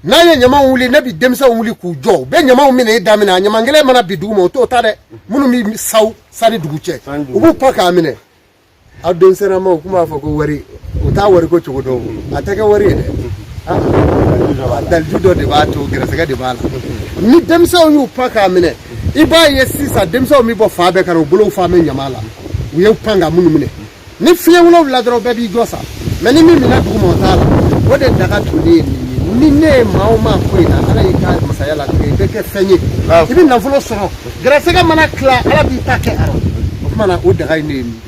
n'a ye ɲamaw wuli, ne bɛ denmisɛnw wuli k'u jɔ, u bɛ ɲamaw minɛ i daminɛ, a ɲaman kelen mana bin dugu ma, o t'o ta dɛ. Minnu bɛ saw sani dugu cɛ, u b'u pan k'a minɛ. Aw denmisɛnninmaw kun b'a fɔ ko wari, u t'a wari ko cogo dɔn, a tɛ kɛ wari ye dɛ, daliju dɔ de b'a to, gɛrɛsɛgɛ de b'a la. Ni denmisɛnw y'u pan k'a minɛ, i b'a ye sisan denmisɛnw bɛ bɔ fan bɛɛ ka na, u bolow fa bɛ ɲama la, u ye pan ka minnu minɛ. Ni fiɲɛ wolonwula dɔrɔn, bɛɛ b'i jɔ sa, mɛ ni min minɛ dugu ma, o t'a la. O de daga tolen ye nin ye. Ni ne ye maa o maa ko in na, Ala y'i ka masaya latigɛ, i bɛ kɛ fɛn ye, i bɛ nafolo sɔrɔ, gɛrɛsɛgɛ mana tila, Ala b'i ta kɛ a rɔ. O tuma na, o daga in de ye nin ye.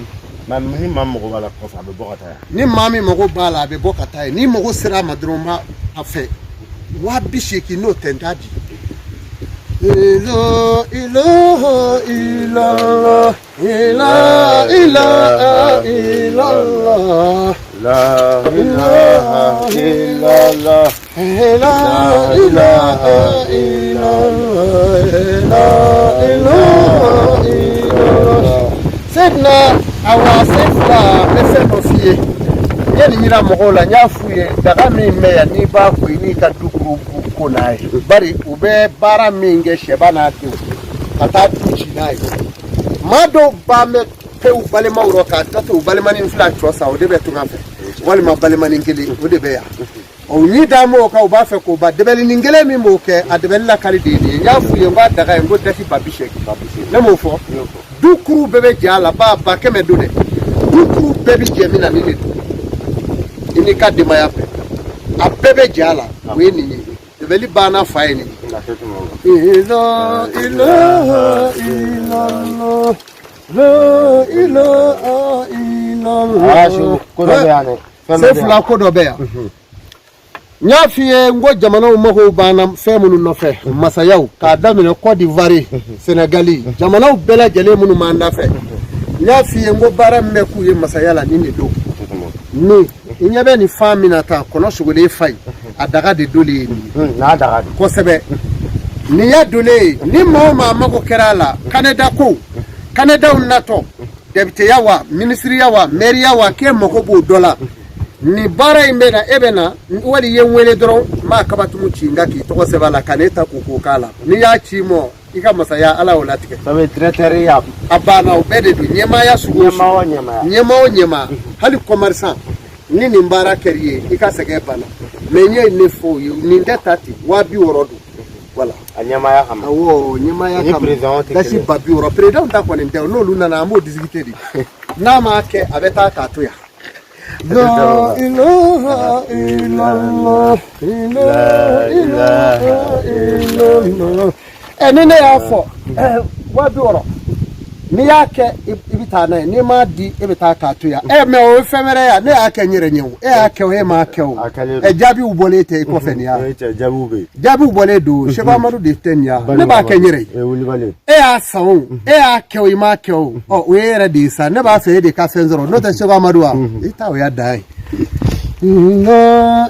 Ni maa mago b'a la kɔfɛ, a bɛ bɔ ka taa yan. Ni maa min mago b'a la, a bɛ bɔ ka taa yen. N'i mago sera a ma dɔrɔn, n b'a a fɛ 80 000, n'o tɛ n t'a di. Ilo ilo ilo ila ila illallah. La ilaha illallah. La ilaha illallah. La ilaha illallah. Seydina, awa sen fila, n bɛ fɛn dɔ f'i ye. N ye nin yira mɔgɔw la, n y'a f'u ye, daga min bɛ yan, n'i b'a ko, i n'i ka du kuru ko n'a ye, bari u bɛ baara min kɛ, sɛba n'a denw ka taa du ci n'a ye. Maa dɔw ba bɛ pewu balimaw rɔ k'a tɔ to u balimanin fila cɔ sa, o de bɛ tunga fɛ, walima balimanin kelen, o de bɛ yan. O ɲi da m'o kan, u b'a fɛ k'o ba dɛbɛlinin kelen min b'o kɛ, a dɛbɛli lakali de ye nin ye. N y'a f'u ye n ko a daga ye, n ko dasi 80 000, ne m'o fɔ. Du kuru bɛɛ bɛ jɛ a la, ba 100 000 don dɛ, du kuru bɛɛ bɛ jɛ min na, nin de don. I n'i ka denbaya bɛɛ, a bɛɛ bɛ jɛ a la, o ye nin ye. Dɛbɛli banna, fa ye nin ye. La ilaha illallah, la ilaha illallah. Ko dɔ bɛ yan dɛ. Sen fila, ko dɔ bɛ yan. N y'a f'i ye n ko jamanaw magow banna fɛn minnu nɔfɛ, masayaw k'a daminɛ Côte d'Ivoire, Sénégali, jamanaw bɛɛ lajɛlen minnu b'an da fɛ. N y'a f'i ye n ko baara min bɛ k'u ye masaya la, nin de don. Ni i ɲɛ bɛ nin fan min na tan, kɔnɔ sogolen fa ye, a daga de dolen ye nin ye. N'a daga don kosɛbɛ, nin y'a dolen ye. Ni maa o maa mago kɛra a la, candidat ko, candidatw natɔ, depiteya wa, minisiriya wa, mɛriya wa, k'e mago b'o dɔ la, nin baara in bɛ na, e bɛ na, wali i ye n wele dɔrɔn, n b'a kabatumu ci n ka k'i tɔgɔ sɛbɛn a la, ka n'e ta k'o ko k'a la. N'i y'a ci mɔ, i ka masaya, Ala y'o latigɛ. Sabu directeur ya. A banna, o bɛɛ de don, ɲɛmaaya sugu o sugu. Ɲɛmaa o ɲɛmaaya. Ɲɛmaa o ɲɛmaa, hali commerçant, ni nin baara kɛr'i ye, i ka sɛgɛn banna. Mais n ye ne fɔ o ye, nin tɛ ta ten, 60 000 don, voilà. A ɲɛmaaya kama. Awɔ, ɲɛmaaya Ni kama. président tɛ Dasi kelen. 60 000, président ta kɔni tɛ, n'olu nana, an b'o discuter de. N'a m'a kɛ, a bɛ taa k'a to yan. La ilaha illallah, la ilaha illallah. Ɛ ni ne y'a fɔ, ɛ 60 000, n'i y'a kɛ, i bɛ taa n'a ye, n'i m'a di, e bɛ taa k'a to yan. Ɛ mɛ o ye fɛn wɛrɛ ye, ne y'a kɛ n yɛrɛ ɲɛ o, e y'a kɛ o, e m'a kɛ o. A kɛlen don. Ɛ jaabiw bɔlen tɛ i kɔfɛ nin ya. O ye cɛ, jaabiw bɛ yen. Jaabiw bɔlen don. Seko Amadu de tɛ nin ya, ne b'a kɛ n yɛrɛ ye. E wulibali. E y'a san o, e y'a kɛ o, i m'a kɛ o, ɔ o ye e yɛrɛ de ye sa. Ne b'a fɛ e de ka fɛn sɔrɔ, n'o tɛ Seko Amadu wa, i ta o y'a dan ye. N'a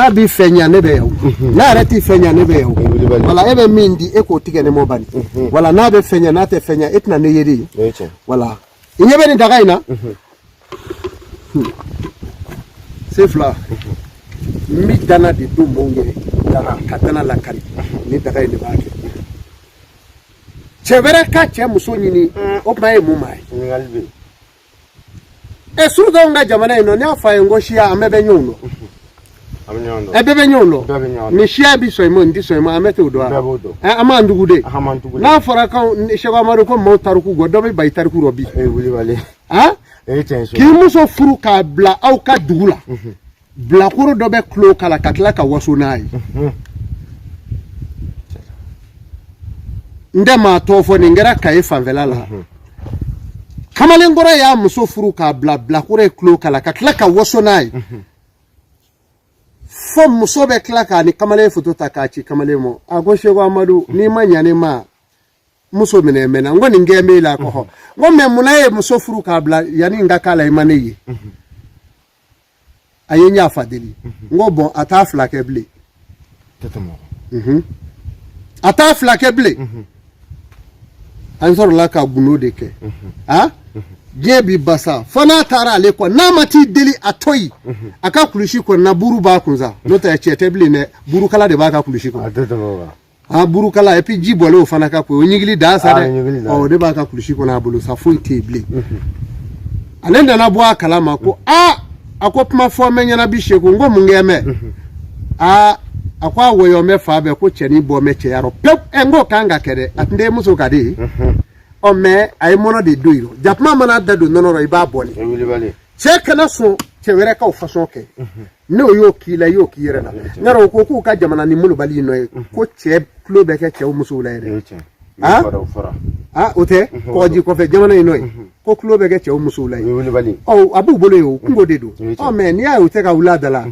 b'i fɛ ɲa, ne bɛ yan o, n'a yɛrɛ t'i fɛ ɲa, ne bɛ yan o. Wulibali. Wala e bɛ min di, e k'o tigɛ ne mɔ bani. Wala n'a bɛ fɛ ɲa, n'a tɛ fɛ ɲa, e tɛna ne ye de. O ye tiɲɛ. Wala i ɲɛ bɛ nin daga in na, sen fila, n bɛ dana de don mɔgɔw ɲɛ ka dana lakari. Ni daga in de b'a kɛ, cɛ wɛrɛ ka cɛ muso ɲini, o tuma e ye mun maa ye? Ɲininkali bɛ yen. Ɛ, surtout anw ka jamana in nɔ, ne y'a fɔ a ye n ko siya, an bɛɛ bɛ ɲɔgɔn dɔn. An bɛ ɲɔgɔn dɔn. Ɛ, bɛɛ bɛ ɲɔgɔn dɔn. Bɛɛ bɛ ɲɔgɔn dɔn. Nin siya bi sɔn i ma, nin tɛ sɔn i ma, an bɛɛ t'o dɔn. Bɛɛ b'o dɔn. Ɛ, an m'an tugu de. An m'an tugu de. N'a fɔra k'anw Seko Amadu ko maaw tariku gɔ, dɔ bɛ ban i tariku rɔ bi. E wulibali. Han. E ye tiɲɛ. K'i muso furu k'a bila aw ka dugu la, bilakoro dɔ bɛ tulo kala ka tila ka waso n'a ye. N tɛ maa tɔgɔ fɔ, nin kɛra Kaye fanfɛla la. Kamalenkɔrɔ y'a muso furu k'a bila, bilakoro ye tulo kala ka tila ka waso n'a ye, fo muso bɛ tila k'a ni kamalen foto ta k'a ci kamalen ma. A ko Seko Amadu, n'i ma ɲa ne ma, muso minɛ mɛnna. N ko nin kɛ m'e la kɔkɔ. N ko mɛ, munna e ye muso furu k'a bila yanni n ka k'a la, i ma ne ye? A ye n yafa deli. N ko bɔn, a t'a fila kɛ bilen. A t'a fila kɛ bilen. An sɔrɔla ka gundo de kɛ. A diɲɛ bi basa fo n'a taara ale kɔ, n'a ma t'i deli, a to yen. A ka kulusi kɔnɔna buru b'a kun sa, n'o tɛ cɛ tɛ bilen dɛ, burukala de b'a ka kulusi kɔnɔ. A burukala, et puis ji bɔlen o fana ka ko o ɲigili dan sa dɛ. Ɔ, o de b'a ka kulusi kɔnɔ a bolo sa, foyi tɛ yen bilen. Ale nana bɔ a kalama ko aa, a ko kuma fɔ mɛ ɲɛna bi Seko. N ko mun kɛ mɛ? Aa, a ko a wɔyɔ mɛ fa bɛɛ ko cɛnin bɔ mɛ cɛya rɔ pewu. Ɛ, n k'o kan ka kɛ dɛ, a tun tɛ muso ka di ye. Ɔ, mɛ a ye mɔnɔ de don yen, jakuma mana da don nɔnɔ rɔ, i b'a bɔ de. Cɛ kana sɔn cɛ wɛrɛ k'aw fasɔn kɛ. N'o y'o k'i la, i y'o k'i yɛrɛ la. N o ko k'u ka jamana ni molobali nɔ ye ko cɛ tulo bɛ kɛ cɛw musow la yɛrɛ. Aa, o tɛ kɔgɔji kɔfɛ jamana in nɔ ye ko tulo bɛ kɛ cɛw musow la ye. Ɔ, a b'u bolo yen, o kungo de don. Ɔ, mɛ n'i y'a ye u tɛ ka wuli a da la,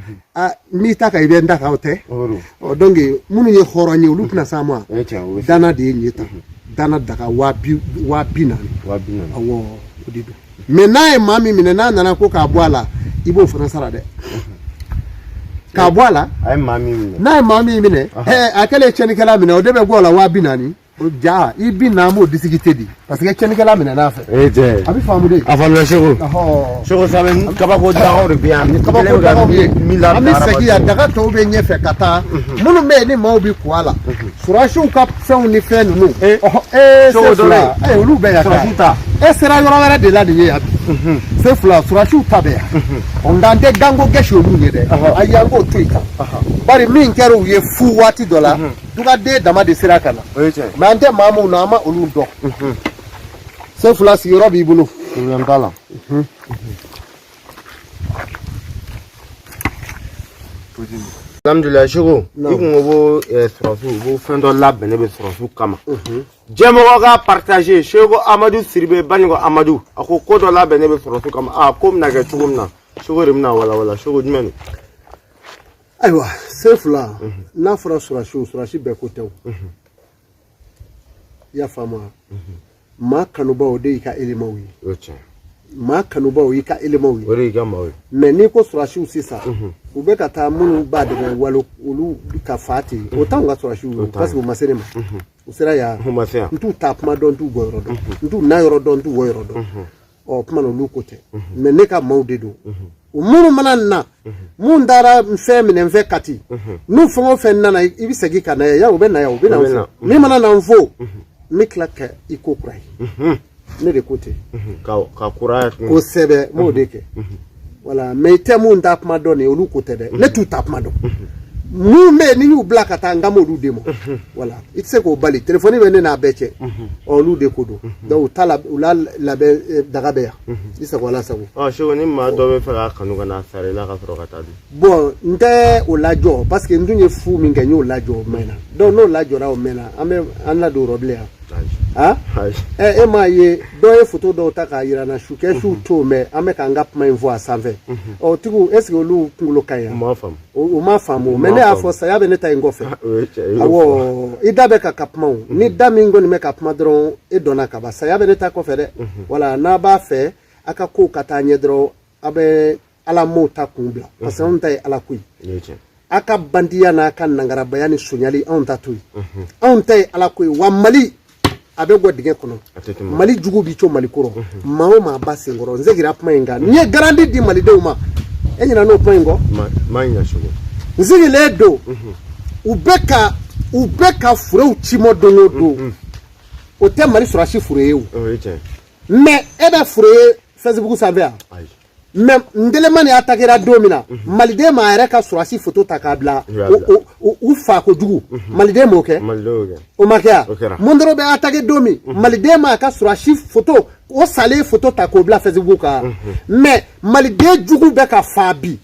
n'i ta kan, i bɛ n ta kan, o tɛ. Ɔ, donc minnu ye hɔrɔn ye, olu tɛna s'an ma. Dana de ye nin ye tan, dana daga 40,000. Awɔ, o de don. Mɛ n'a ye maa min minɛ, n'a nana ko k'a bɔ a la, i b'o fana sara dɛ, k'a bɔ a la. N'a ye maa min minɛ, a kɛlen tiɲɛnikɛla minɛ, o de bɛ bɔ a la 40,000. O ja i bi na, an b'o discuter di, parce que tiɲɛnikɛla minɛ n'a fɛ. A bɛ faamu de. A faamuya Seko. Seko Samɛ, kabako dagaw de bɛ yan. Kabako dagaw bɛ yen. An bɛ segin yan, daga tɔw bɛ ɲɛfɛ ka taa minnu bɛ yen ni maaw bɛ ko a la, surasiw ka fɛnw ni fɛn ninnu. Ee, se fila, ee, olu bɛ yan. Ta e sera yɔrɔ wɛrɛ de la nin ye yan bi. Se fila, surasiw ta bɛ yan. Ɔ, nka an tɛ ganko gɛsi olu ye dɛ. Ayi, an k'o to yen tan, bari min kɛra u ye fu waati dɔ la, dugaden dama de sera ka na. Mɛ an tɛ maa minnu na, an ma olu dɔn. Se fila, sigiyɔrɔ b'i bolo. Problème t'a la. Alhamdulilayi Seko, i kun ko ko sɔrɔsiw ko fɛn dɔ labɛnnen bɛ sɔrɔsiw kama. Jɛmɔgɔ ka partager Seko Amadu Sidibe Banikɔ Amadu, a ko ko dɔ labɛnnen bɛ sɔrɔsiw kama. A ko bɛna kɛ cogo min na, Seko de bɛna walawala. Seko, jumɛn don? Ayiwa, se fila, n'a fɔra sɔrɔsiw, sɔrɔsi bɛɛ ko tɛ o. I y'a faamu wa? Maa kanubaw de y'i ka éléments ye. Maa kanubaw y'i ka éléments ye. O de y'i ka maaw ye. Mɛ n'i ko sɔrɔsiw sisan, u bɛ ka taa minnu b'a dɛmɛ walo, olu ka fa ten, o t'anw ka sɔrɔsiw ye, parce que u ma se ne ma. U sera yan. U ma se yan. N t'u ta kuma dɔn, n t'u bɔ yɔrɔ dɔn, n t'u na yɔrɔ dɔn, n t'u bɔ yɔrɔ dɔn. Ɔ, kuma na, olu ko tɛ. Mɛ ne ka maaw de don. U minnu mana na, mun taara fɛn minɛ n fɛ Kati, n'u fɛn o fɛn nana, i bɛ segin ka na yan, u bɛ na yan, u bɛ na n fo. Min mana na n fo, n bɛ tila ka i ko kura ye. Ne de ko ten. Ka kura. Kosɛbɛ, n b'o de kɛ. Wala, mɛ i tɛ mun ta kuma dɔn nin, olu ko tɛ dɛ. Ne t'u ta kuma dɔn. Mun bɛ yen ni y'u bila ka taa, n kan b'olu de ma. Wala, i tɛ se k'o bali, telefɔni bɛ ne n'a bɛɛ cɛ. Ɔ, olu de ko don. Donc u ta la, u la labɛn daga bɛ yan, i sago ala sago. Ɔ Seko, ni maa dɔ bɛ fɛ k'a kanu ka n'a sara i la ka sɔrɔ ka taa dun? Bon, n tɛ o lajɔ, parce que n tun ye fu min kɛ, n y'o lajɔ, o mɛnna. Donc n'o lajɔra, o mɛnna, an bɛ an ladon o rɔ bilen yan. Ɛ, e m'a ye, dɔw ye foto dɔw ta k'a yira n na, su kɛ su t'o mɛn, an bɛ k'an ka kuma in fɔ a sanfɛ. Ɔ, tigiw, est ce que olu kunkolo ka ɲi yan? U m'a faamu. U m'a faamu. Mɛ ne y'a fɔ, saya bɛ ne ta in kɔfɛ. Awɔ, i da bɛ ka kuma o, ni da min kɔni bɛ ka kuma dɔrɔn, e dɔnna ka ban, saya bɛ ne ta kɔfɛ dɛ. Wala, n'a b'a fɛ a ka kow ka taa ɲɛ dɔrɔn, a bɛ ala m'o ta kun bila, parce que anw ta ye ala ko ye. A ka bandiya n'a ka nangarabaya ni sonyali, anw ta to yen. Anw ta ye ala ko ye. Wa Mali a bɛ bɔ dingɛ kɔnɔ, Mali jugu bi co Mali kɔrɔ, maa o maa ba senkɔrɔ. N seginna kuma in kan, n ye garantie di malidenw ma. E ɲinɛ n'o kuma in kɔ? N sigilen don, u bɛ ka furew ci mɔ don o don. O tɛ Mali sɔrɔsi fure ye o. Mɛ e bɛ fure ye Facebook sanfɛ yan? Mais Ndelemani attaquera don min na, maliden ma yɛrɛ ka sɔrɔsi photo ta k'a bila u fa kojugu, maliden m'o kɛ. O ma kɛ yan. Mondoro bɛ attaqué don min, maliden ma ka sɔrɔsi photo, o salen photo ta k'o bila Facebook kan. Mais maliden jugu bɛ ka fa bi,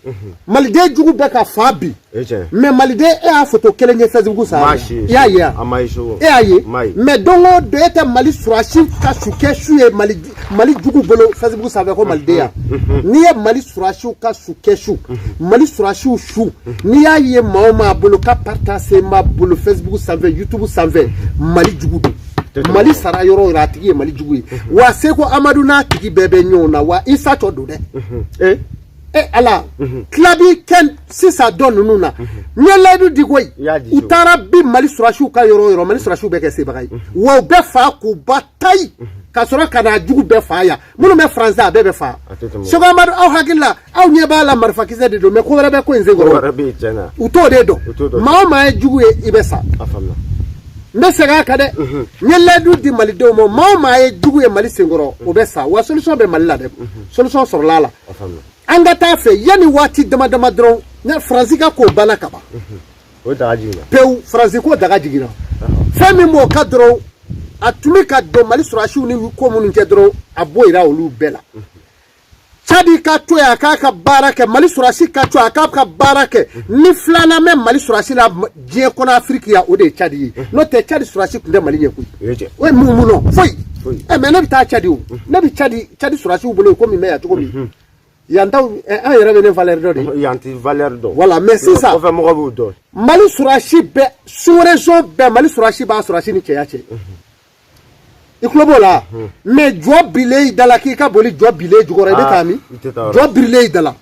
maliden jugu bɛ ka fa bi. Mais maliden, e y'a photo kelen ye Facebook sanfɛ, i y'a ye wa? E y'a ye. Mais don o don, e tɛ Mali sɔrɔsi ka su kɛ su ye Mali jugu bolo Facebook sanfɛ ko maliden ya. N'i ye Mali sɔrɔsiw ka su kɛ su, Mali sɔrɔsiw su, n'i y'a ye maa o maa bolo ka partage b'a bolo Facebook sanfɛ, YouTube sanfɛ, Mali jugu don. Mali sara yɔrɔ o yɔrɔ, a tigi ye Mali jugu ye. Wa Seko Amadu n'a tigi bɛɛ bɛ ɲɔgɔn na. Wa Isa tɔ don dɛ. E Ala, tila bi kɛ sisan dɔ ninnu na. N ye layidu di koyi, u taara bi Mali sɔrɔsiw ka yɔrɔ o yɔrɔ, Mali sɔrɔsiw bɛ kɛ sebaga ye. Wa u bɛ fa k'u ba tayi ka sɔrɔ ka na jugu bɛɛ fa yan. Minnu bɛ Faransi, a bɛɛ bɛ fa. Seko Amadu, aw hakili la, aw ɲɛ b'a la marifakisɛ de don, mais ko wɛrɛ bɛ ko in senkɔrɔ, u t'o de dɔn. Maa o maa ye jugu ye, i bɛ sa. N bɛ segin a kan dɛ, n ye layidu di malidenw ma, maa o maa ye jugu ye Mali senkɔrɔ, o bɛ sa. Wa solution bɛ Mali la dɛ, solution sɔrɔla a la. An ka taa fɛ yanni waati dama dama dɔrɔn, Faransi ka ko banna ka ban pewu. Faransi ko daga jiginna. Fɛn min b'o ka dɔrɔn, a tun bɛ ka don Mali sɔrɔsiw ni ko minnu cɛ dɔrɔn, a b'o yira olu bɛɛ la. Cadi ka to yen, a k'a ka baara kɛ. Mali sɔrɔsi ka to yen, a k'a ka baara kɛ. Ni filanan bɛ Mali sɔrɔsi la diɲɛ kɔnɔ, Afiriki yan, o de ye Cadi ye. N'o tɛ, Cadi sɔrɔsi tun tɛ Mali ɲɛ koyi. O ye mun nɔ foyi. Ɛ, mais ne bɛ taa Cadi, o ne bɛ Cadi, Cadi sɔrɔsiw bolo komi n bɛ yan cogo min. Yan taw, an yɛrɛ bɛ ne valeur dɔ de. Yan tɛ valeur dɔn. Voilà, mais sisan kɔfɛ mɔgɔ b'u dɔn. Mali sɔrɔsi bɛɛ, sous-région bɛɛ, Mali sɔrɔsi b'a sɔrɔsi ni cɛya cɛ. I tulo b'o la. Mais jɔ bilen i da la k'i ka boli, jɔ bilen jukɔrɔ, i bɛ taa min? Jɔ birilen i da la,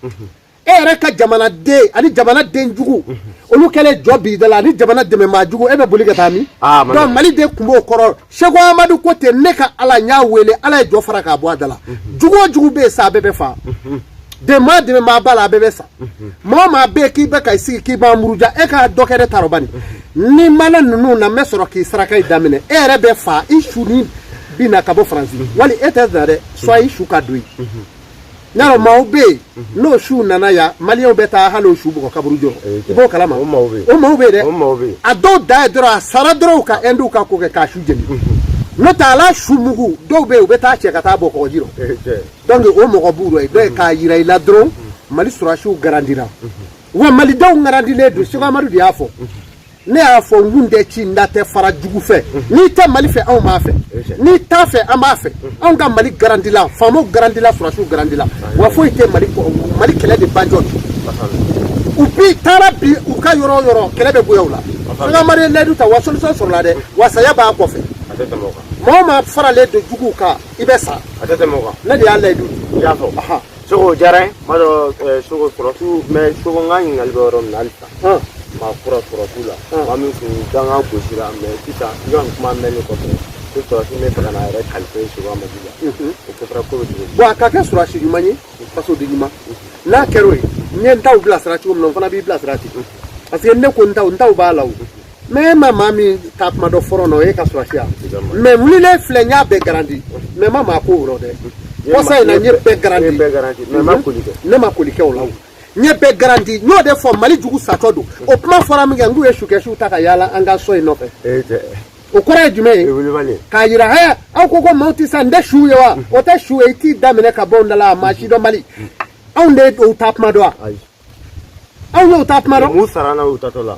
e yɛrɛ ka jamanaden ani jamanaden jugu, olu kɛlen jɔ b'i da la ani jamana dɛmɛmaa jugu, e bɛ boli ka taa min? Donc Mali de tun b'o kɔrɔ. Seko Amadu ko ten, ne ka Ala, n y'a wele, Ala ye jɔ fara k'a bɔ a da la. Jugu o jugu bɛ yen sa, a bɛɛ bɛ fa. Dɛmɛ dɛmɛmaa b'a la, a bɛɛ bɛ sa. Maa o maa bɛ yen k'i bɛ ka i sigi k'i b'an muruja, e ka dɔ kɛ ne t'a bani ni mana ninnu na, n bɛ sɔrɔ k'i saraka in daminɛ. E yɛrɛ bɛ fa, i su ni bi na ka bɔ Faransi, wali e tɛ na dɛ, soit i su ka don yen. N'a maaw bɛ yen n'o su nana yan, maliyɛnw bɛ taa hali o su bugɔ kaburu jɔ, i b'o kalama. O maaw bɛ yen. O maaw bɛ yen dɛ. A dɔw da ye dɔrɔn, a sara dɔrɔn, ka ɛndiw ka ko kɛ k'a su jeni. N'o tɛ, a la su mugu dɔw bɛ yen, u bɛ taa cɛ ka taa bɔ kɔgɔji rɔ. Donc o mɔgɔ b'u rɔ yen. K'a yira i la dɔrɔn, Mali sɔrɔsiw garandira, wa malidenw garandilen don. Seko Amadu de y'a fɔ. Ne y'a fɔ n kun tɛ ci, n da tɛ fara jugu fɛ. N'i tɛ Mali fɛ, anw b'a fɛ. N'i t'a fɛ, an b'a fɛ. Anw ka Mali garandila, faamaw garandila, sɔrɔsiw garandila. Wa foyi tɛ Mali kɔ, Mali kɛlɛ de banjɔ. U bi taara bi u ka yɔrɔ o yɔrɔ, kɛlɛ bɛ goya u la. Seko Amadu ye layidu ta, wa solution sɔrɔla dɛ, wa saya b'a kɔfɛ. Maa o maa faralen don juguw kan, i bɛ sa. Ne de y'a layidu di. I y'a fɔ. Seko, o diyara n ye. N b'a dɔn Seko sɔrɔsiw, mais Seko, n ka ɲininkali bɛ yɔrɔ min na halisa, maa kura sɔrɔsiw la, maa min kun dangan gosira, mais sisan i ka nin kuma mɛnni kɔfɛ ko sɔrɔsi bɛ fɛ ka n'a yɛrɛ kalifa Seko Amadu la, o kɛra ko bɛ cogo di? Bon, a ka kɛ sɔrɔsi ɲuman ye, fasoden ɲuman. N'a kɛra o ye, n ye n taw bilasira cogo min na, n fana b'i bilasira ten, parce que ne ko n taw, n taw b'a la o. Mais e ma maa min taa kuma dɔ fɔlɔ nɔ, o ye ka sɔrɔsi ya. Mais n wulilen filɛ, n y'a bɛɛ garanti, mais n ma maa ko o rɔ dɛ. Kɔsa in na, n ye bɛɛ garanti. Mais ma koli kɛ. Ne ma koli kɛ o la o. N ye bɛɛ garanti, n y'o de fɔ, Mali jugu satɔ don. O kuma fɔra min kɛ, n k'u ye sukɛsiw ta ka yaala an ka so in nɔfɛ. O kɔrɔ ye jumɛn ye? K'a yira hɛ, aw ko ko maaw tɛ sa, n tɛ su ye wa? O tɛ su ye, i t'i daminɛ ka bɔ n da la, a maa si dɔn Mali. Anw de y'o ta kuma dɔn wa? Anw y'o ta kuma dɔn. Mun sara n'a y'u tatɔ la?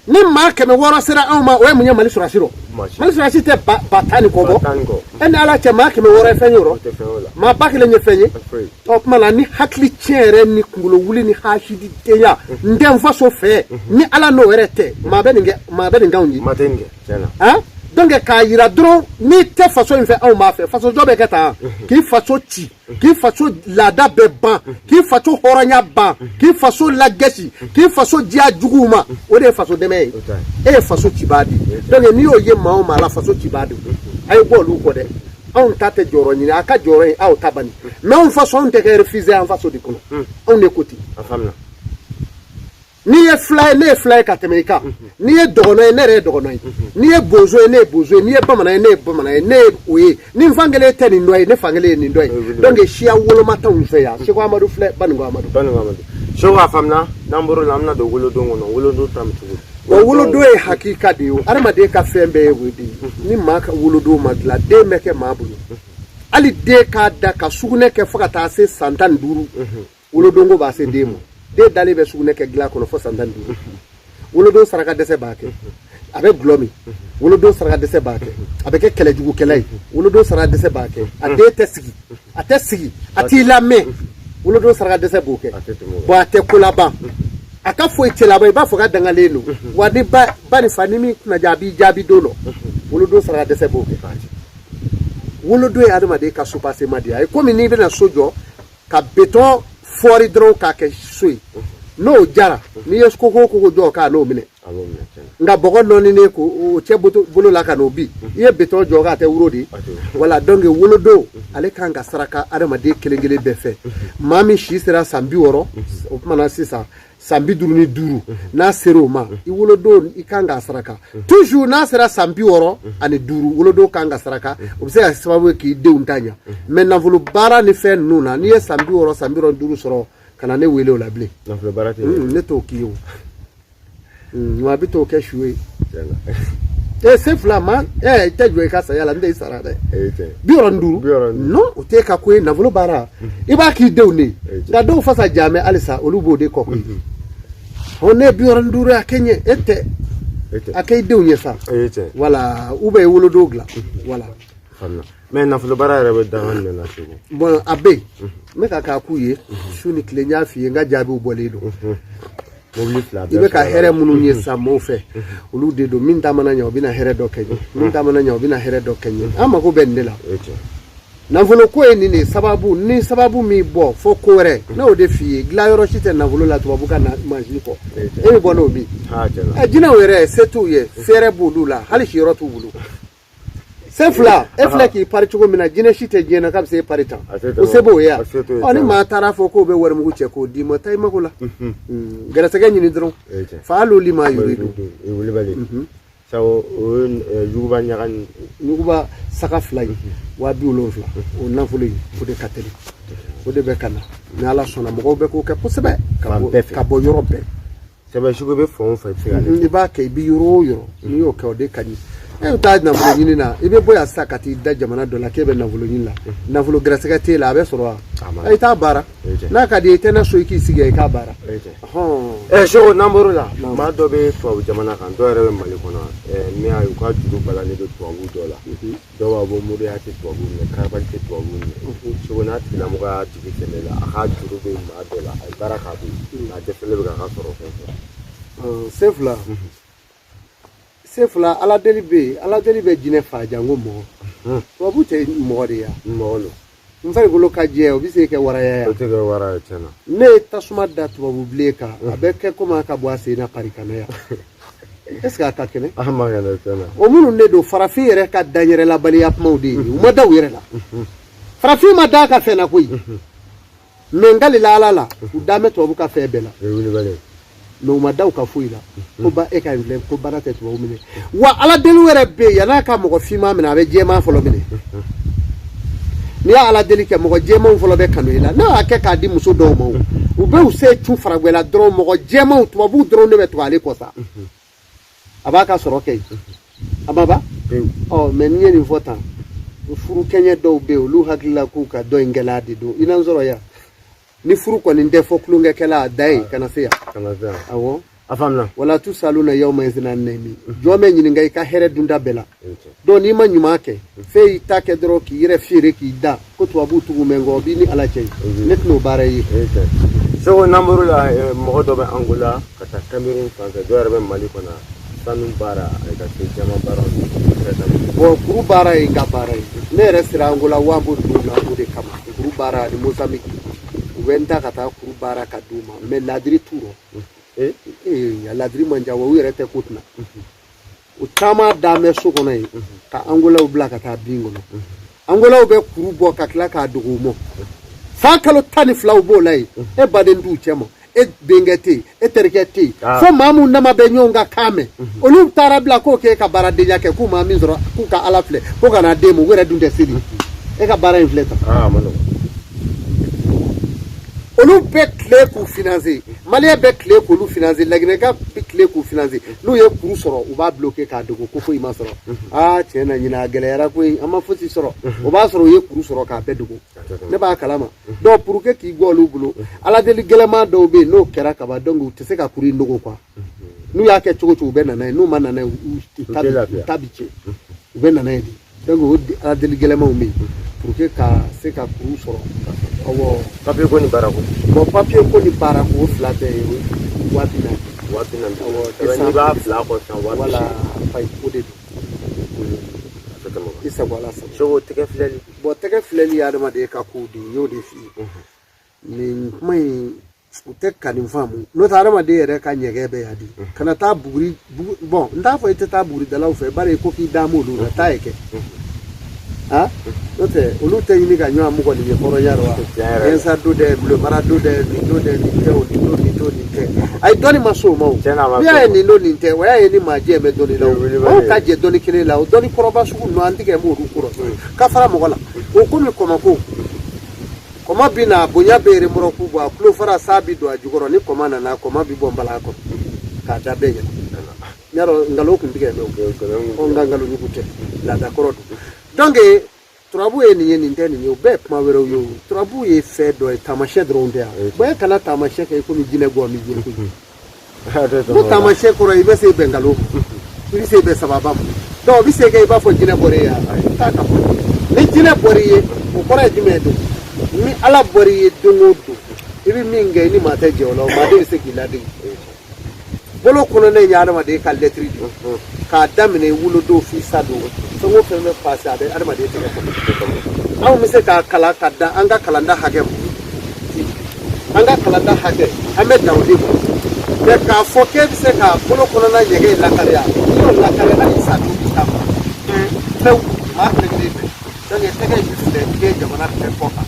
Ni maa 600 sera anw ma, o ye mun ye Mali sɔrɔsi rɔ? Mali sɔrɔsi tɛ ba 10 ni kɔ bɔ. E ni Ala cɛ, maa 600 ye fɛn ye o rɔ? Maa 1000 ye fɛn ye. O tuma na, ni hakili tiɲɛ yɛrɛ ni kunkolo wuli ni hasididenya, n tɛ n faso fɛ, ni Ala n'o yɛrɛ tɛ, maa bɛ nin kɛ, maa bɛ nin k'anw ye. Maa tɛ nin kɛ tiɲɛ na. Donc k'a yira dɔrɔn, n'i tɛ faso in fɛ, anw b'a fɛ. Fasojɔ bɛ kɛ tan, k'i faso ci, k'i faso laada bɛɛ ban, k'i faso hɔrɔnya ban, k'i faso lagɛsi, k'i faso diya juguw ma, o de ye faso dɛmɛ ye. E ye faso cibaa de ye. Donc n'i y'o ye maa o maa la, faso cibaa don, a ye bɔ olu kɔ dɛ. Anw ta tɛ jɔyɔrɔ ɲini, a ka jɔyɔrɔ ye aw ta bani. Mais anw faso, anw tɛ kɛ refusé an faso de kɔnɔ. Anw de ko ten. N'i ye fila ye, ne ye fila ye ka tɛmɛ i kan. N'i ye dɔgɔnɔ ye, ne yɛrɛ ye dɔgɔnɔ ye. N'i ye bozo ye, ne ye bozo ye. N'i ye bamanan ye, ne ye bamanan ye. Ne ye o ye. Ni n fan kelen tɛ nin dɔ ye, ne fan kelen ye nin dɔ ye. Donc siya woloma t'anw fɛ yan. Seko Amadu filɛ, Baninko Amadu. Baninko Amadu. Seko, a faamuna. N'an bɔr'o la, an bɛna don wolodon kɔnɔ. Wolodon ta bɛ cogo di? Wa wolodon ye hakika de ye o. Adamaden ka fɛn bɛɛ ye o de ye. Ni maa ka wolodon ma dilan, den bɛ kɛ maa bolo. Hali den k'a da ka sugunɛ kɛ fo ka taa se san 15, wolodonko b'a se den ma. Den dalen bɛ sugunɛ kɛ dilan kɔnɔ fo san 15. Wolodon saraka dɛsɛ b'a kɛ, a bɛ gulɔ min. Wolodon saraka dɛsɛ b'a kɛ, a bɛ kɛ kɛlɛjugukɛla ye. Wolodon saraka dɛsɛ b'a kɛ, a den tɛ sigi, a tɛ sigi, a t'i lamɛn. Wolodon saraka dɛsɛ b'o kɛ. Bon, a tɛ ko laban, a ka foyi tɛ laban, i b'a fɔ k'a dangalen don. Wa ni ba ba ni fa ni min kunnaja, a b'i jaabi don dɔ. Wolodon saraka dɛsɛ b'o kɛ. Wolodon ye adamaden ka soubassement de ye. A ye komi n'i bɛna so jɔ, ka béton fɔri dɔrɔn k'a kɛ so ye, n'o jara, n'i ye koko koko jɔ k'a n'o minɛ. Nka bɔgɔ nɔɔninen ko o cɛ bolo la ka n'o bi, i ye béton jɔ k'a tɛ wuro de. Voilà, donc wolodon ale kan ka saraka adamaden kelen kelen bɛɛ fɛ. Maa min si sera san 60, o tuma na sisan san 55, n'a sera o ma, i wolodon i kan k'a saraka toujours. N'a sera san 65, wolodon kan ka saraka. O bɛ se ka kɛ sababu ye k'i denw ta ɲa. Mais nafolo baara ni fɛn ninnu na, n'i ye san 60, san 65 sɔrɔ, ka na ne wele o la bilen. Nafolo baara tɛ. Ne t'o k'i ye o. Wa a bɛ t'o kɛ su ye. E se fila ma, ɛ i tɛ jɔ i ka saya la, n tɛ i sara dɛ. 65, non, o t'e ka ko ye. Nafolo baara, i b'a k'i denw de ye. Nka dɔw fasa jamɛ halisa, olu b'o de kɔ koyi. Ɔ ne ye 65 ye, a kɛ ɲɛ e tɛ, a kɛ i denw ye sa. Voilà, ou bien i wolodon dilan, voilà. Mais nafolo baara yɛrɛ bɛ danga jumɛn na, Segu? Bon, a bɛ yen, n bɛ ka k'a k'u ye su ni tile. N y'a f'i ye, n ka jaabiw bɔlen don. Mobili fila. I bɛ ka hɛrɛ minnu ye sa maaw fɛ, olu de don. Min ta mana ɲɛ, o bɛna hɛrɛ dɔ kɛ n ye. Min ta mana ɲɛ, o bɛna hɛrɛ dɔ kɛ n ye. An mako bɛ nin de la. Nafolo ko ye nin de ye sababu ni sababu min bɔ fo ko wɛrɛ. Ne y'o de f'i ye, dilanyɔrɔ si tɛ nafolo la tubabu ka mansin kɔ. E bɛ bɔ n'o min? Jinɛw yɛrɛ se t'u ye, fɛɛrɛ b'olu la, hali siyɔrɔ t'u bolo. Se fila, e filɛ k'i pari cogo min na, jinɛ si tɛ diɲɛ na k'a bɛ se e pari tan. O se b'o ye yan. Ɔ ni maa taara fɔ k'o bɛ warimugu cɛ k'o d'i ma, taa i mako la. Gɛrɛsɛgɛ ɲini dɔrɔn. Faalu lima yuridu. Wulibali sabu o ye yuguba ɲaga ni ɲuguba saga fila ye 70,000. O nafolo in, o de ka teli, o de bɛ ka na. Ni Ala sɔnna, mɔgɔw bɛ k'o kɛ kosɛbɛ, ka bɔ yɔrɔ bɛɛ. Sɛbɛn sugu bɛ fan o fan, i bɛ se k'ale I b'a kɛ, i bɛ yɔrɔ o yɔrɔ, n'i y'o kɛ, o de ka ɲi. E bɛ taa nafolo ɲini na, i bɛ bɔ yan sisan ka t'i da jamana dɔ la k'e bɛ nafolo ɲini la, nafolo gɛrɛsɛgɛ t'e la, a bɛ sɔrɔ wa? I t'a baara. N'a ka di ye, i tɛ na so, i k'i sigi i k'a baara. Ɛ Seko, n'an bɔr'o la, maa dɔ bɛ tubabu jamana kan, dɔw yɛrɛ bɛ Mali kɔnɔ, min y'a ye u ka juru balalen bɛ tubabu dɔ la. Dɔw b'a fɔ moriya tɛ tubabu minɛ, karabali tɛ tubabu minɛ. Seko, n'a tigilamɔgɔ y'a jigi sɛmɛ la, a ka juru bɛ maa dɔ la, a ye baara k'a bolo, a dɛsɛlen bɛ k'a ka sɔrɔ fɛn sɔrɔ. Se fila, se fila, ala deli bɛ yen, ala deli bɛ jinɛ fa janko mɔgɔ. Tubabu tɛ mɔgɔ de ye. Mɔgɔ don. N farikolo ka jɛ, o bɛ se kɛ waraya ye? O tɛ kɛ wara ye, tiɲɛ na. Ne ye tasuma da tubabu bilen kan, a bɛ kɛ komi a ka bɔ a sen na pari ka na yan. Est ce que a ka kɛnɛ? A ma kɛnɛ, tiɲɛ na. O minnu de don, farafin yɛrɛ ka danyɛrɛlabaliya kumaw de ye. U ma da u yɛrɛ la. Farafin ma da a ka fɛn na koyi. Mais n kalila Ala la, u dan bɛ tubabu ka fɛn bɛɛ la, mais u ma da u ka foyi la. Ko ba e ka nin filɛ, ko baara tɛ tubabu minɛ wa. Ala deli yɛrɛ bɛ yen, yann'a ka mɔgɔ finman minɛ, a bɛ jɛman fɔlɔ minɛ. N'i y'a Ala deli kɛ, mɔgɔ jɛmanw fɔlɔ bɛ kanu i la. N'a y'a kɛ k'a di muso dɔw ma, u bɛ u se cu faragwɛ la dɔrɔn, mɔgɔ jɛmanw, tubabuw dɔrɔn de bɛ tugu ale kɔ sa. A b'a ka sɔrɔ kɛ yen, a ma ban. Ɔ mais n'i ye nin fɔ tan, furu kɛɲɛ dɔw bɛ yen, olu hakili la k'u ka dɔ in kɛla de don. I n'an sɔrɔ yan, ni furu kɔni tɛ fɔ tulonkɛkɛla, a da ye kana se yan. Awɔ. A faamuna. Wala tusaluna yawma izin ani nayimi. Jɔn bɛ ɲininka i ka hɛrɛ dunda bɛɛ la. Donc n'i ma ɲuman kɛ, f'e y'i ta kɛ dɔrɔn k'i yɛrɛ feere k'i da ko tubabuw tugu bɛ n kɔ, o b'i ni Ala cɛ ye. Ne tɛn'o baara ye. Seko, n'an bɔr'o la, mɔgɔ dɔ bɛ Angola ka taa Cameroun fan fɛ, dɔw yɛrɛ bɛ Mali kɔnɔ, sanu baara ani ka se jama baara. Bon, kuru baara ye n ka baara ye. Ne yɛrɛ sera Angola Wambo ninnu na o de kama, kuru baara ani Mozambique. U bɛ n ta ka taa kuru baara ka d'u ma, mais ladiri t'u rɔ. Ee, ladiri man ca wa, u yɛrɛ tɛ ko tɛna. U caman dan bɛ so kɔnɔ yen ka Angolaw bila ka taa bin kɔnɔ. Angolaw bɛ kuru bɔ ka tila k'a dogo u mɔ san kalo 12, u b'o la yen. E baden t'u cɛ ma. E E denkɛ tɛ yen, e terikɛ tɛ yen, fo maa mun nama bɛ ɲɔgɔn ka kan mɛn, olu taara bila k'o k'e ka baaradenya kɛ, k'u ma min sɔrɔ, k'u ka ala filɛ, ko ka n'a d'e ma. U yɛrɛ dun tɛ seli. E ka baara in filɛ tan. Olu bɛ tile k'u financer, maliyɛn bɛ tile k'olu financer, laginɛka bɛ tile k'u financer. N'u ye kuru sɔrɔ, u b'a bloquer k'a dogo ko foyi ma sɔrɔ. Aa, tiɲɛ na, ɲinɛ a gɛlɛyara koyi, an ma fosi sɔrɔ. O b'a sɔrɔ u ye kuru sɔrɔ k'a bɛɛ dogo. Ne b'a kalama. Donc pour que k'i gɔ olu bolo, aladeli gɛlɛman dɔw bɛ yen, n'o kɛra kaban, donc u tɛ se ka kuru in dogo quoi. N'u y'a kɛ cogo o cogo, u bɛ na n'a ye. N'u ma na n'a ye, u ta bi tiɲɛ, u bɛ na n'a ye de. Donc o aladeli gɛlɛmanw bɛ yen pour que ka se ka kuru sɔrɔ. Awɔ. Papier ko ni baara ko. Bon, papier ko ni baara ko, o fila bɛɛ ye 40 000. 40 000. Awɔ. N'i b'a fila kɔ sisan, waa Wala, fayi, o de don. I sago, ala sago. Soko, tɛgɛ filɛli. Bon, tɛgɛ filɛli ye adamaden ka kow de ye. N y'o de f'i ye. Nin kuma in, u tɛ ka nin faamu. N'o tɛ, adamaden yɛrɛ ka ɲɛgɛn bɛ yan de. Kana taa buguri. Bon, n t'a fɔ i tɛ taa buguridalaw fɛ, bari ko k'i da m'olu la, taa ye kɛ. Ah, n'o tɛ, olu tɛ ɲini ka ɲɔgɔn mɔgɔ nin ye hɔrɔnya rɔ wa? Gɛnsa do dɛ, bulonmara do dɛ, nin do dɛ, nin tɛ o, nin do, nin do, nin tɛ. Ayi, dɔnni ma s'o ma o. N'i y'a ye nin do, nin tɛ, o y'a ye ni maa jɛ bɛ dɔnni la. O maaw ka jɛ dɔnni kelen la, o dɔnni kɔrɔba sugu ninnu, an tigɛ m'olu ko rɔ ka fara mɔgɔ la. O komi kɔmɔko, kɔmɔ bi na, bonya bɛ remorque bɔ, a tulo fara, sa bi don a jukɔrɔ. Ni kɔmɔ nana, kɔmɔ bi bɔ nbala kɔnɔ k'a da bɛɛ ɲɛna. Y'a dɔn nkalon kun tigɛ mɛ o, nka nkalon jugu tɛ, laada kɔrɔ don. Donc turabu ye nin ye, nin tɛ nin ye, o bɛɛ ye kuma wɛrɛw ye. O turabu ye fɛn dɔ ye, taamasiyɛn dɔrɔn tɛ yan. Bon, e kana taamasiyɛn kɛ komi jinɛ gɔ min jinɛ koyi. Ko taamasiyɛn kɔrɔ, i bɛ se bɛn nkalon ma, i bɛ se bɛn sababa ma. Donc o bɛ se kɛ i b'a fɔ jinɛ bɔra e ye, taa ka bɔ. Ni jinɛ bɔra i ye, o kɔrɔ ye jumɛn ye? Don ni ala bɔra i ye, don o don i bɛ min kɛ, i ni maa tɛ jɛ o la, o maa de bɛ se k'i ladege. Bolo kɔnɔna in ye adamaden ka lɛtiri de ye, k'a daminɛ i wolodon f'i sa don, fɛn o fɛn bɛ pase, a bɛ adamaden tɛgɛ kɔnɔ. Anw bɛ se k'a kalan ka dan an ka kalanda hakɛ ma, an ka kalanda hakɛ, an bɛ dan o de ma. Mɛ k'a fɔ k'e bɛ se ka bolo kɔnɔna ɲɛgɛn in lakariya, n'i y'o lakariya, hali i sa don b'i ta ma pewu, maa kelen kelen fɛ. Donc tɛgɛ in bɛ filɛ diɲɛ jamana bɛɛ kɔ kan,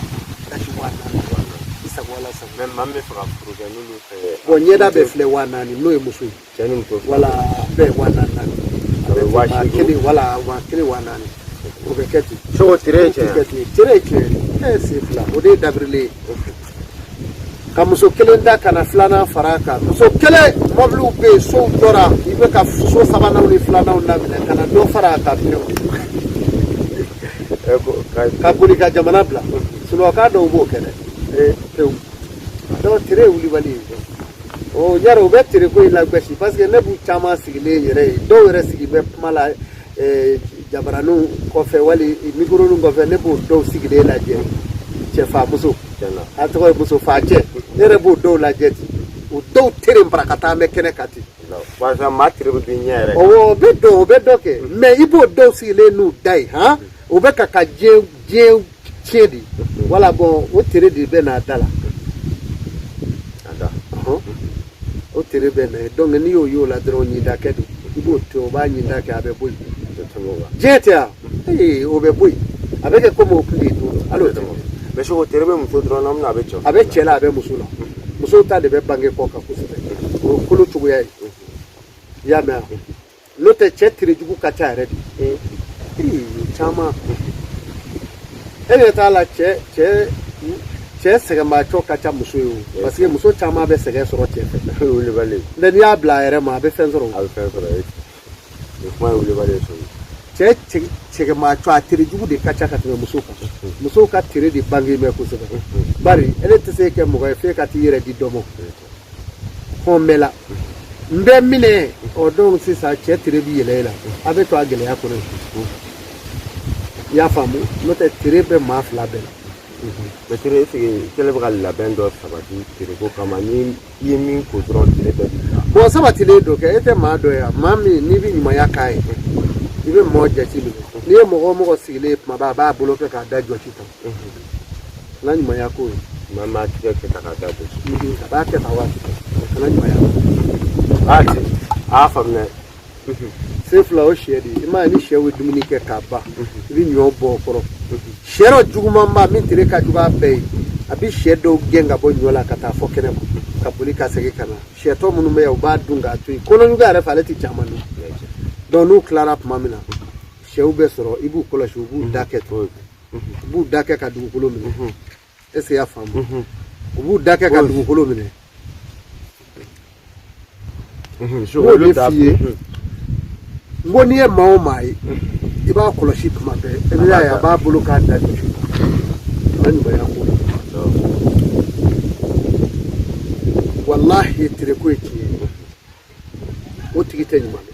dasi 40 000, i sago, ala sago. Mɛ maa min bɛ fɛ ka furu kɛ, n'olu fɛ. Bon, ɲɛda bɛ filɛ 40 000, n'o ye muso ye. Cɛ ni muso. Wala, bɛɛ 40 000 naani. A bɛ 80 000. Kelen, wala, 1000, 40 000, o bɛ kɛ ten. Soko, tere ye tiɲɛ. Kɛ ten, tere ye tiɲɛ ye. E sen fila, o de ye dabirilen ye ka muso kelen da ka na filanan fara a kan. Muso kelen, mɔbiliw bɛ yen, sow jɔra, i bɛ ka so sabananw ni filananw daminɛ ka na dɔ fara a kan pewu, ka boli ka jamana bila. Sunɔgɔkan dɔw b'o kɛ dɛ pewu. Donc tere ye wulibali ye. O yɛrɛ, u bɛ tere ko in lagosi, parce que ne b'u caman sigilen yɛrɛ ye, dɔw yɛrɛ sigi bɛ kuma la jabaraninw kɔfɛ wali mikoroninw kɔfɛ. Ne b'o dɔw sigilen lajɛ, cɛ fa muso, a tɔgɔ ye muso fa cɛ, ne yɛrɛ b'o dɔw lajɛ ten, o dɔw tere mparakata an bɛ kɛnɛ kan ten. Walasa maa tere bɛ bin ɲɛ yɛrɛ. Ɔwɔ, o bɛ dɔn, o bɛ dɔ kɛ, mɛ i b'o dɔw sigilen n'u da ye han, o bɛ ka diɲɛ tiɲɛ de. Wala, bɔn, o tere de bɛ n'a da la, o tere bɛ na ye. Donc n'i y'o y'o la dɔrɔn, ɲinda kɛ don, i b'o to, o b'a ɲinda kɛ, a bɛ bɔ yen. Diɲɛ tɛ yan, ee, o bɛ bɔ yen, a bɛ kɛ komi o kun de ye don, hali o tɛ. Mɛ Soko, tere bɛ muso dɔrɔn na, a bɛ cɛ? A bɛ cɛ la, a bɛ muso la. Musow ta de bɛ bange kɔ kan kosɛbɛ, o ye kolo cogoya ye, i y'a mɛn wa? N'o tɛ, cɛ tere jugu ka ca yɛrɛ de. Ee, caman, e ɲɛ t'a la, cɛ sɛgɛnbaatɔ ka ca muso ye o, parce que muso caman bɛ sɛgɛn sɔrɔ cɛ fɛ. Wulibali. Nka n'i y'a bila a yɛrɛ ma, a bɛ fɛn sɔrɔ o. A bɛ fɛn sɔrɔ, nin kuma ye wulibali ye Soko. Cɛ sɛgɛnbaatɔ, a tere jugu de ka ca ka tɛmɛ muso kan. Musow ka tere de bange bɛ kosɛbɛ, bari ele tɛ se kɛ mɔgɔ ye f'e ka t'i yɛrɛ di dɔ ma hɔn bɛɛ la n bɛ minɛ o. Donc sisan cɛ tere bi yɛlɛ e la, a bɛ to a gɛlɛya kɔnɔ yen, i y'a faamu? N'o tɛ, tere bɛ maa fila bɛɛ la. Mɛ tere, est-ce que i kɛlen bɛ ka labɛn dɔ sabati tereko kama, ni i ye min ko dɔrɔn, tere bɛɛ b'i bila? Bon, sabatilen don kɛ. E tɛ maa dɔ ye maa min n'i bɛ ɲumanya k'a ye, i bɛ mɔgɔ jate minɛ. N'i ye mɔgɔ o mɔgɔ sigilen ye kuma bɛɛ, a b'a bolo kɛ k'a da jɔsi tan, kana ɲumanya k'o ye. Maa maa tigɛ kɛ ta k'a da jɔsi. A b'a kɛ tan waati, kana ɲumanya. Aa, cɛ, a y'a faamuya. Sen fila, o sɛ de ye. I m'a ye, ni sɛw ye dumuni kɛ k'a ban, i bɛ ɲɔ bɔ o kɔrɔ. Sɛ dɔ jugumanba min tere ka jugu a bɛɛ ye, A bɛ sɛ dɔw gɛn ka bɔ ɲɔ la ka taa fɔ kɛnɛ ma, ka boli ka segin ka na. Sɛ tɔ minnu bɛ yan, u b'a dun k'a to yen. Kɔnɔjuguya yɛrɛ fɛ, ale tɛ caman dun. Donc n'u tilara tuma min na, sɛw bɛ sɔrɔ, i b'u kɔlɔsi, u b'u da kɛ ten, u b'u da kɛ ka dugukolo minɛ. Est ce que i y'a faamu? U b'u da kɛ ka dugukolo minɛ. N b'o de f'i ye, n ko n'i ye maa o maa ye, i b'a kɔlɔsi tuma bɛɛ, i b'a ye a b'a bolo k'a da dusu a ɲumanya ko. Walahi, tereko ye tiɲɛ ye, o tigi tɛ ɲuman dɔn.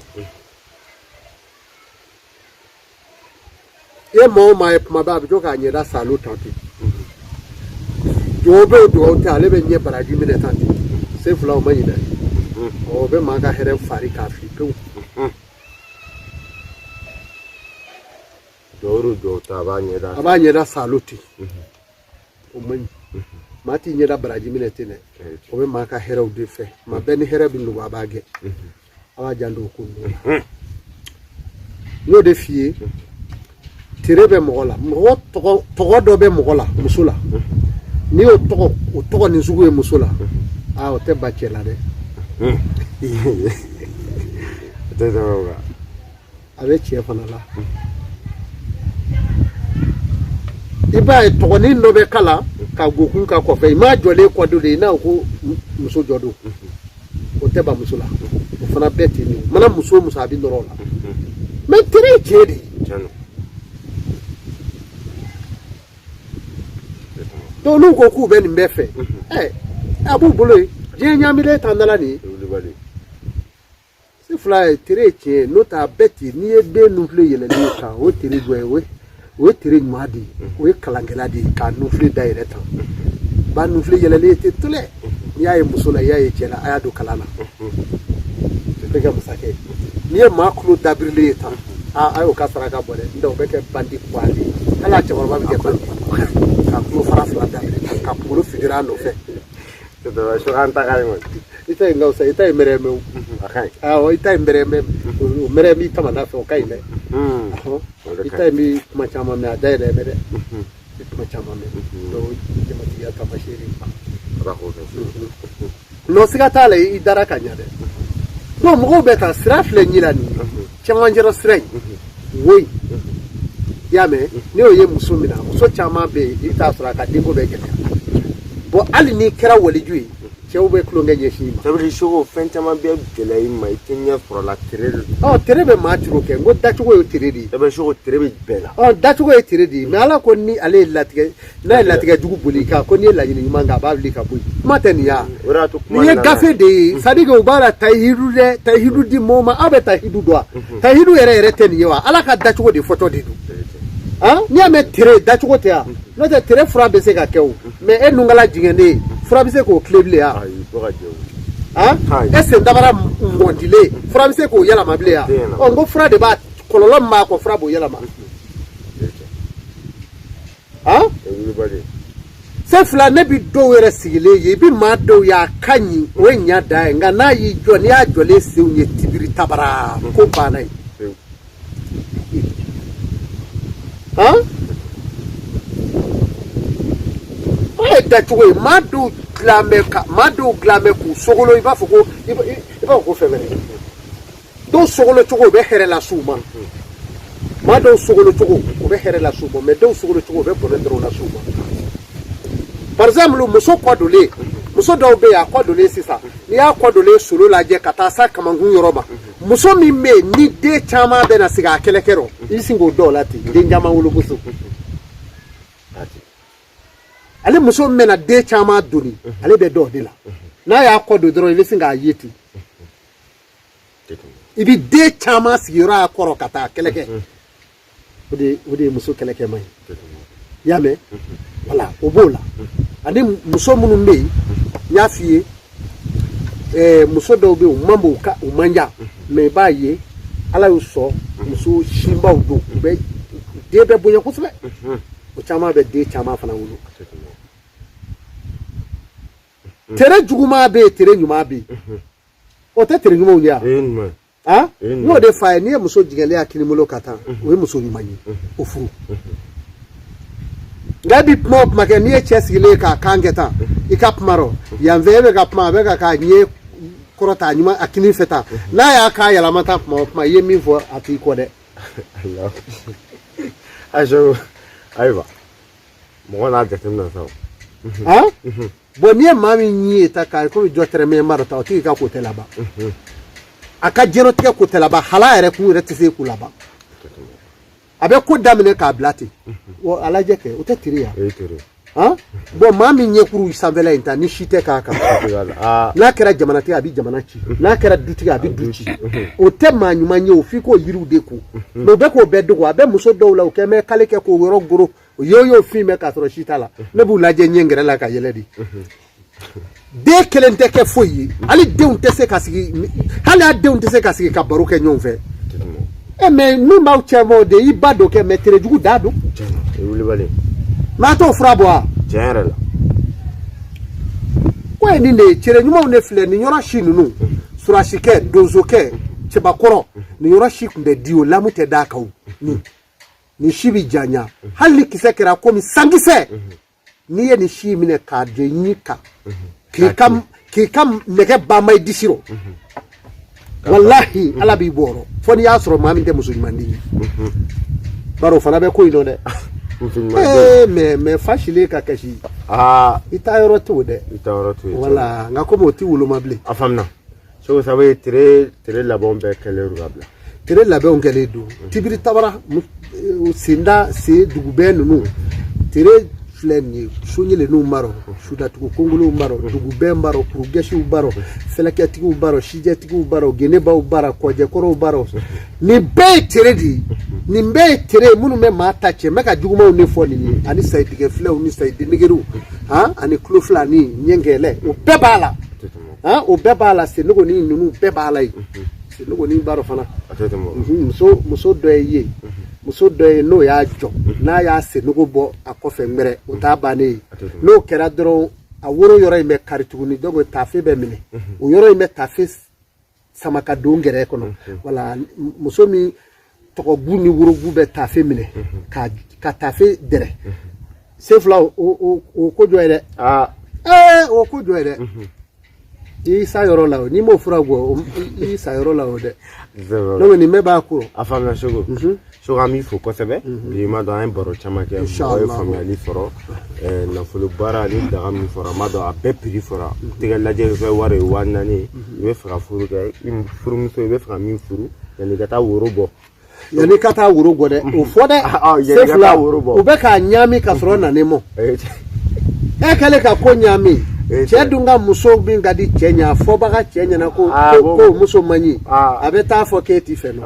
I ye maa o maa ye kuma bɛɛ a bɛ to k'a ɲɛda salo tan ten, dugawu bɛ o dugawu tɛ, ale bɛ ɲɛ baraji minɛ tan ten, se fila o ma ɲinɛ, o bɛ maa ka hɛrɛ fari k'a fili pewu. Dugawu dugawu tɛ, a b'a ɲɛda a b'a ɲɛda salo ten, o man ɲi. Maa t'i ɲɛda baraji minɛ ten dɛ, o bɛ maa ka hɛrɛw de fɛ. Maa bɛɛ ni hɛrɛ bɛ nugu, a b'a gɛn, a b'a janto o ko ninnu na. N y'o de f'i ye, tere bɛ mɔgɔ la, mɔgɔ tɔgɔ tɔgɔ dɔ bɛ mɔgɔ la, muso la, n'i y'o tɔgɔ o tɔgɔ nin sugu ye muso la, aa, o tɛ ba cɛ la dɛ. O tɛ tɛmɛ o kan. A bɛ cɛ fana la. I b'a ye tɔgɔnin dɔ bɛ kala ka gokun ka kɔfɛ, i m'a jɔlen kɔ don de, i n'a ko muso jɔ don, o tɛ ba muso la. O fana bɛɛ ten de mana muso o muso, a bɛ nɔrɔ o la. Mais tere ye tiɲɛ de ye. Donc n'u ko k'u bɛ nin bɛɛ fɛ, ɛ, a b'u bolo yen, diɲɛ ɲaamilen t'an dala nin ye. Se fila ye tere ye tiɲɛ ye, n'o tɛ a bɛɛ ten. N'i ye den nunfile yɛlɛlen ye tan, o ye tere jɔ ye, o ye tere ɲuman de ye, o ye kalankɛla de ye k'a nunfile da yɛrɛ tan. Ba nunfile yɛlɛlen ye ten tolɛ, n'i y'a ye muso la, i y'a ye cɛ la, a y'a don kalan na, o bɛ kɛ masakɛ ye. N'i ye maa tulo dabirilen ye tan, aa, a y'o ka saraka bɔ dɛ, n'o tɛ o bɛ kɛ bandi kuwa de ye. Hali a cɛkɔrɔba bɛ kɛ bandi, ka tulo fara fila dabiri, ka kunkolo fidiri a nɔfɛ. An ta ka ɲi kɔni. I ta in ka fisa, i ta in mɛrɛmɛ o. A ka ɲi. Awɔ, i ta in mɛrɛmɛ, o mɛrɛ b'i tamana fɛ, o ka ɲi dɛ. I ta in bɛ kuma caman mɛn, a dayɛlɛ mɛ dɛ, i kuma caman mɛn, donc jamatigiya taamasiyɛn de. Ala k'o kɛ. Non, siga t'a la, i dara ka ɲa dɛ. Donc mɔgɔw bɛ taa sira filɛ ɲi la nin ye, cɛmancɛrɔ sira in wo in, i y'a mɛn, n'i y'o ye muso min na, muso caman bɛ yen, i bɛ taa sɔrɔ a ka denko bɛ gɛlɛya. Bon, hali n'i kɛra waliju ye, cɛw bɛ tulonkɛ ɲɛsin i ma. Ça veut dire soko fɛn caman bɛ gɛlɛya i ma, i tɛ ɲɛ sɔrɔ la, tere de. Ɔ, tere bɛ maa turu kɛ, n ko dacogo ye tere de ye. Ça veut dire soko tere bɛ bɛɛ la. Ɔ, dacogo ye tere de ye, mais Ala ko ni ale ye latigɛ, n'a ye latigɛ jugu boli i kan, ko n'i ye laɲini ɲuman kɛ, a b'a wuli ka bɔ yen. Kuma tɛ nin ya. O de y'a to kuma Nin ye nana. gafe de ye, c'est à dire que u b'a la tahidu dɛ, tahidu di mɔgɔw ma. Aw bɛ tahidu dɔn wa? Tahidu yɛrɛ yɛrɛ tɛ nin ye wa? Ala ka dacogo de fɔtɔ de don. Han, n'i y'a mɛn tere dacogo tɛ yan, n'o tɛ tere fura bɛ se ka kɛ o, mais e nunkala jigɛnnen, fura bɛ se k'o tile bilen yan? Ayi, fo ka jɛ o. Han, e sen dabara mɔndilen, fura bɛ se k'o yɛlɛma bilen yan? Ɔ, n ko fura de b'a kɔlɔlɔ min b'a kɔ, fura b'o yɛlɛma. Han, se fila, ne bi dɔw yɛrɛ sigilen ye, i bi maa dɔw ye, a ka ɲi, o ye ɲa dan ye, nka n'a y'i jɔ, n'i y'a jɔlen senw ye tibiri tabara, ko banna ye. Han, o ye dacogo ye. Maa dɔw dilan bɛ ka maa dɔw dilan bɛ k'u sogolo, i b'a fɔ ko i b'a fɔ ko fɛn wɛrɛ. Dɔw sogolo cogo, o bɛ hɛrɛ las'u ma. Maa dɔw sogolo cogo, o bɛ hɛrɛ las'u ma, mais dɔw sogolo cogo, o bɛ bɔnɛ dɔrɔn las'u ma. Par exemple, muso kɔ donlen, muso dɔw bɛ yen, a kɔ donlen sisan, n'i y'a kɔ donlen solo lajɛ ka taa s'a kamankun yɔrɔ ma, muso min bɛ yen ni den caman bɛ na sigi a kɛlɛkɛ rɔ, i bɛ sin k'o dɔw la ten, den caman wolo muso. Ale muso min bɛna den caman doni, ale bɛ dɔw de la, n'a y'a kɔ don dɔrɔn, i bɛ sin k'a ye ten, i bɛ den caman sigiyɔrɔ a kɔrɔ ka taa kɛlɛkɛ. O de ye muso kɛlɛkɛma ye, i y'a mɛn? Wala o b'o la. Ani muso minnu bɛ yen, n y'a f'i ye, muso dɔw bɛ yen, u man bon, u ka u man jan, mais i b'a ye Ala y'u sɔn, muso sinbaw don, u bɛ den bɛ bonya kosɛbɛ, o caman bɛ den caman fana wolo. Tere juguman bɛ yen, tere ɲuman bɛ yen, o tɛ tere ɲumanw ye wa? Ah, n y'o de f'a ye, n'i ye muso jigɛlen a kinibolo ka taa, o ye muso ɲuman ye, o furu. Nka e bi kuma o kuma kɛ, n'i ye cɛ sigilen ye k'a kan kɛ tan i ka kuma rɔ yan fɛ, e bɛ ka kuma, a bɛ ka k'a ɲɛ kɔrɔta a ɲuman a kinin fɛ tan, n'a y'a k'a yɛlɛma tan, kuma o kuma i ye min fɔ a t'i kɔ dɛ. Ayiwa, mɔgɔ n'a jateminɛ sa o. Han, bon, n'i ye maa min ɲi ye ta k'a komi jɔ tɛrɛmɛ ma dɔ ta, o tigi ka ko tɛ laban, a ka diɲɛlatigɛ ko tɛ laban, hal'a yɛrɛ kun yɛrɛ tɛ se k'o laban. A bɛ ko daminɛ k'a bila ten. Wa a lajɛ kɛ, o tɛ teri ya? O ye tere. Han, bon, maa min ɲɛkuru sanfɛla in ta ni si tɛ k'a kan, n'a kɛra jamanatigi, a bɛ jamana ci, n'a kɛra dutigi, a bɛ du ci, o tɛ maa ɲuman ye. O f'i k'o yiriw de ko, mais o bɛ k'o bɛɛ dogo. A bɛ muso dɔw la, o kɛ mɛ k'ale kɛ k'o yɔrɔ goro, o ye o y'o fin mɛ k'a sɔrɔ si t'a la. Ne b'u lajɛ ɲɛ gɛrɛ la ka yɛlɛ de. Den kelen tɛ kɛ foyi ye, hali denw tɛ se ka sigi, hali a denw tɛ se ka sigi ka baro kɛ ɲɔgɔn fɛ. E mais min b'aw cɛ bɔ de, i ba dɔ kɛ, mais terejugu da don. Wulibali. Mais a t'o fura bɔ wa? Tiɲɛ yɛrɛ la. Ko ye nin de ye, cɛrɛ ɲumanw de filɛ nin yɔrɔ si ninnu, surasikɛ, donsokɛ, cɛbakɔrɔ, nin yɔrɔ si tun tɛ di, o lamu tɛ d'a kan. O nin si bɛ janya, hali ni kisɛ kɛra komi sankisɛ, n'i ye nin si minɛ k'a jɔ i ɲin kan, k'i ka nɛgɛ banba i disi rɔ, walahi Ala b'i bɔ yɔrɔ, fo n'i y'a sɔrɔ maa min tɛ muso ɲuman den ye, bari o fana bɛ ko in nɔ dɛ. Ee, mais fa silen ka kasi, i taa yɔrɔ t'o dɛ. I taa yɔrɔ t'o ye. Wala, nka komi o ti woloma bilen. A faamuna. Seko, sabu ye tere labɛnw bɛɛ kɛlen don ka bila. Tere labɛnw kɛlen don, tibiri tabara senda sen dugubɛn ninnu, tere filɛ nin ye, soɲɛlenninw b'a rɔ, sudatugu kongolow b'a rɔ, dugubɛn b'a rɔ, kurugɛsiw b'a rɔ, fɛlɛkɛtigiw b'a rɔ, sijɛtigiw b'a rɔ, genebaw b'a rɔ, kɔjɛkɔrɔw b'a rɔ. Nin bɛɛ ye tere de ye, nin bɛɛ ye tere ye minnu bɛ maa ta cɛ. N bɛ ka jugumanw de fɔ nin ye, ani sayidigɛ filɛw ni sayidenegeriw, han, ani tulo fila ni ɲɛngɛlɛ, o bɛɛ b'a la, han, o bɛɛ b'a la. Senogoni ninnu bɛɛ b'a la yen, senogoni b'a rɔ fana. Muso dɔ ye yen, muso dɔ ye n'o y'a jɔ, n'a y'a sennogo bɔ a kɔfɛ ŋmɛrɛ, o t'a bannen ye. N'o kɛra dɔrɔn, a woro yɔrɔ in bɛ kari tuguni, donc taafe bɛ minɛ, o yɔrɔ in bɛ taafe sama ka don gɛrɛ kɔnɔ. Wala muso min tɔgɔbu ni worobu bɛ taafe minɛ ka taafe dɛrɛ sen fila, o ko jɔ ye dɛ. Ee, o ko jɔ ye dɛ. I sa yɔrɔ la o, n'i m'o fura bɔ, i sa yɔrɔ la o dɛ. Donc nin bɛɛ b'a ko. A faamuna, Seko. Seko, an b'i fo kosɛbɛ. Bi ma dɔn, an ye baro caman kɛ, mɔgɔ ye faamuyali sɔrɔ nafolo baara ni daga min fɔra, n m'a dɔn a bɛɛ prix fɔra. Tigɛ lajɛ fɛ, wari ye 4000, i bɛ fɛ ka furu kɛ, i furumuso, i bɛ fɛ ka min furu, yanni ka taa woro bɔ. Yanni ka taa woro bɔ dɛ, o fɔ dɛ. Yanni ka taa woro bɔ. U bɛ k'a ɲaami ka sɔrɔ nanen mɔ. E kɛlen ka ko ɲaami, cɛ dun ka muso min ka di cɛ ɲɛ, a fɔbaga cɛ ɲɛna ko muso man ɲi, a bɛ taa fɔ k'e ti fɛ nɔ,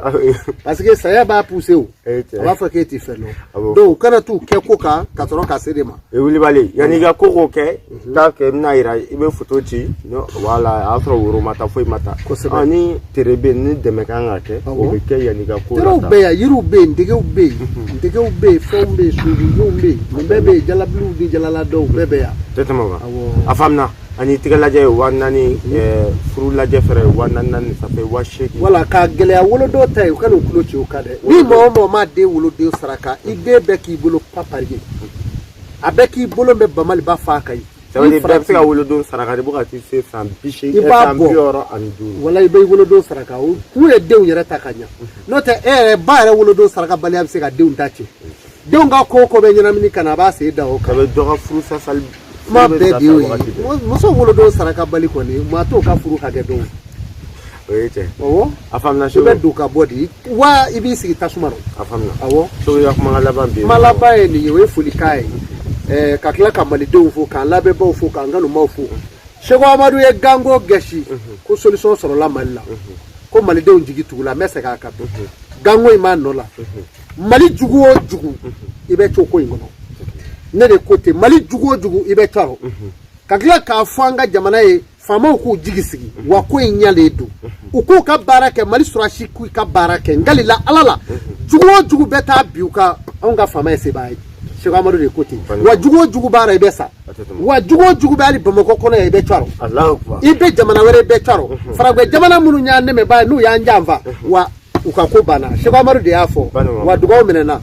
parce que saya b'a pousser o, a b'a fɔ k'e ti fɛ nɔ. Donc u kana t'u kɛ ko kan ka sɔrɔ ka se de ma. Wulibali, yanni i ka ko ko kɛ, taa kɛ, i bɛna yira, i bɛ foto ci, wala a y'a sɔrɔ woro ma taa, foyi ma taa. Kosɛbɛ. Ni tere bɛ yen, ni dɛmɛ kan ka kɛ, o bɛ kɛ yanni i ka ko. Terew bɛ yan, yiriw bɛ yen, ntegew bɛ yen, ntegew bɛ yen, fɛnw bɛ yen, sunsunw bɛ yen, nin bɛɛ bɛ yen, jalabiliw ni jalala dɔw bɛɛ bɛ yan. Tɛ tɛmɛ o kan. A faamuna. Ani tigɛ lajɛ ye 4000, furu lajɛ fɛrɛ ye 4000 40, ça fait 8000. Wala ka gɛlɛya wolodon ta ye, u ka n'u tulo ci o kan dɛ. Ni mɔgɔ o mɔgɔ ma den woloden saraka, i den bɛɛ k'i bolo papari, a bɛɛ k'i bolo bɛ bamaliba fa ka ye. Ça veut dire bɛɛ bɛ se ka wolodon saraka de, bɔ ka t'i se san 80, I b'a san bɔ. 65. Wala i bɛ i wolodon saraka, o kun ye denw yɛrɛ ta ka ɲa. N'o tɛ, e yɛrɛ ba yɛrɛ wolodon saraka baliya bɛ se ka denw ta cɛ. Denw ka ko o ko bɛ ɲɛnamini ka na, a b'a sen da o kan. Ça veut dɔ ka furu sasali. Kuma bɛɛ de y'o ye. Muso wolodon saraka bali kɔni, maa t'o ka furu hakɛ dɔn. O ye tiɲɛ. Awɔ. A faamuna. I Seko. bɛ don ka bɔ de wa, i b'i sigi tasuma rɔ. A faamuna. Awɔ. Seko, i ka kumakan laban bi. Kuma laban ye nin ye, o ye folikan ye, ka tila ka malidenw fo, k'an lamɛnbaaw fo, k'an kanubaw fo. Seko Amadu ye ganko gɛsi ko solution sɔrɔla Mali la, ko malidenw jigi tugula. N bɛ segin a kan, ganko in b'a nɔ la. Mali jugu o jugu, i bɛ co ko in kɔnɔ. Ne de ko ten, Mali jugu o jugu, i bɛ caro. Ka tila k'a fɔ an ka jamana ye, faamaw k'u jigi sigi wa, ko in ɲalen don, u k'u ka baara kɛ, Mali sɔrɔsi k'u ka baara kɛ. N kalila Ala la, jugu o jugu bɛ taa bi u ka, anw ka faama ye sebaa ye. Seko Amadu de ko ten. Wa jugu o jugu b'a la, i bɛ sa. Wa jugu o jugu bɛ hali Bamakɔ kɔnɔ yan, i bɛ caro. I bɛ jamana wɛrɛ, i bɛ caro. Faragwɛ jamana minnu y'an dɛmɛbaa ye, n'u y'an janfa, wa u ka ko banna. Seko Amadu de y'a fɔ, wa dugawu minɛna.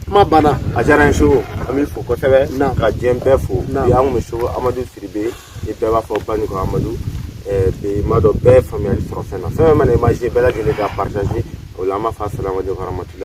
Kuma banna. A diyara n ye Seko, an b'i fo kosɛbɛ ka diɲɛ bɛɛ fo. Bi an kun bɛ Seko Amadu Sidibe, ni bɛɛ b'a fɔ Banikɔ Amadu. Bi n b'a dɔn bɛɛ ye faamuyali sɔrɔ fɛn na. Fɛn fɛn mana image, bɛɛ lajɛlen ka partager o la. An b'a fɔ asalamu aleykum warahmatulahi.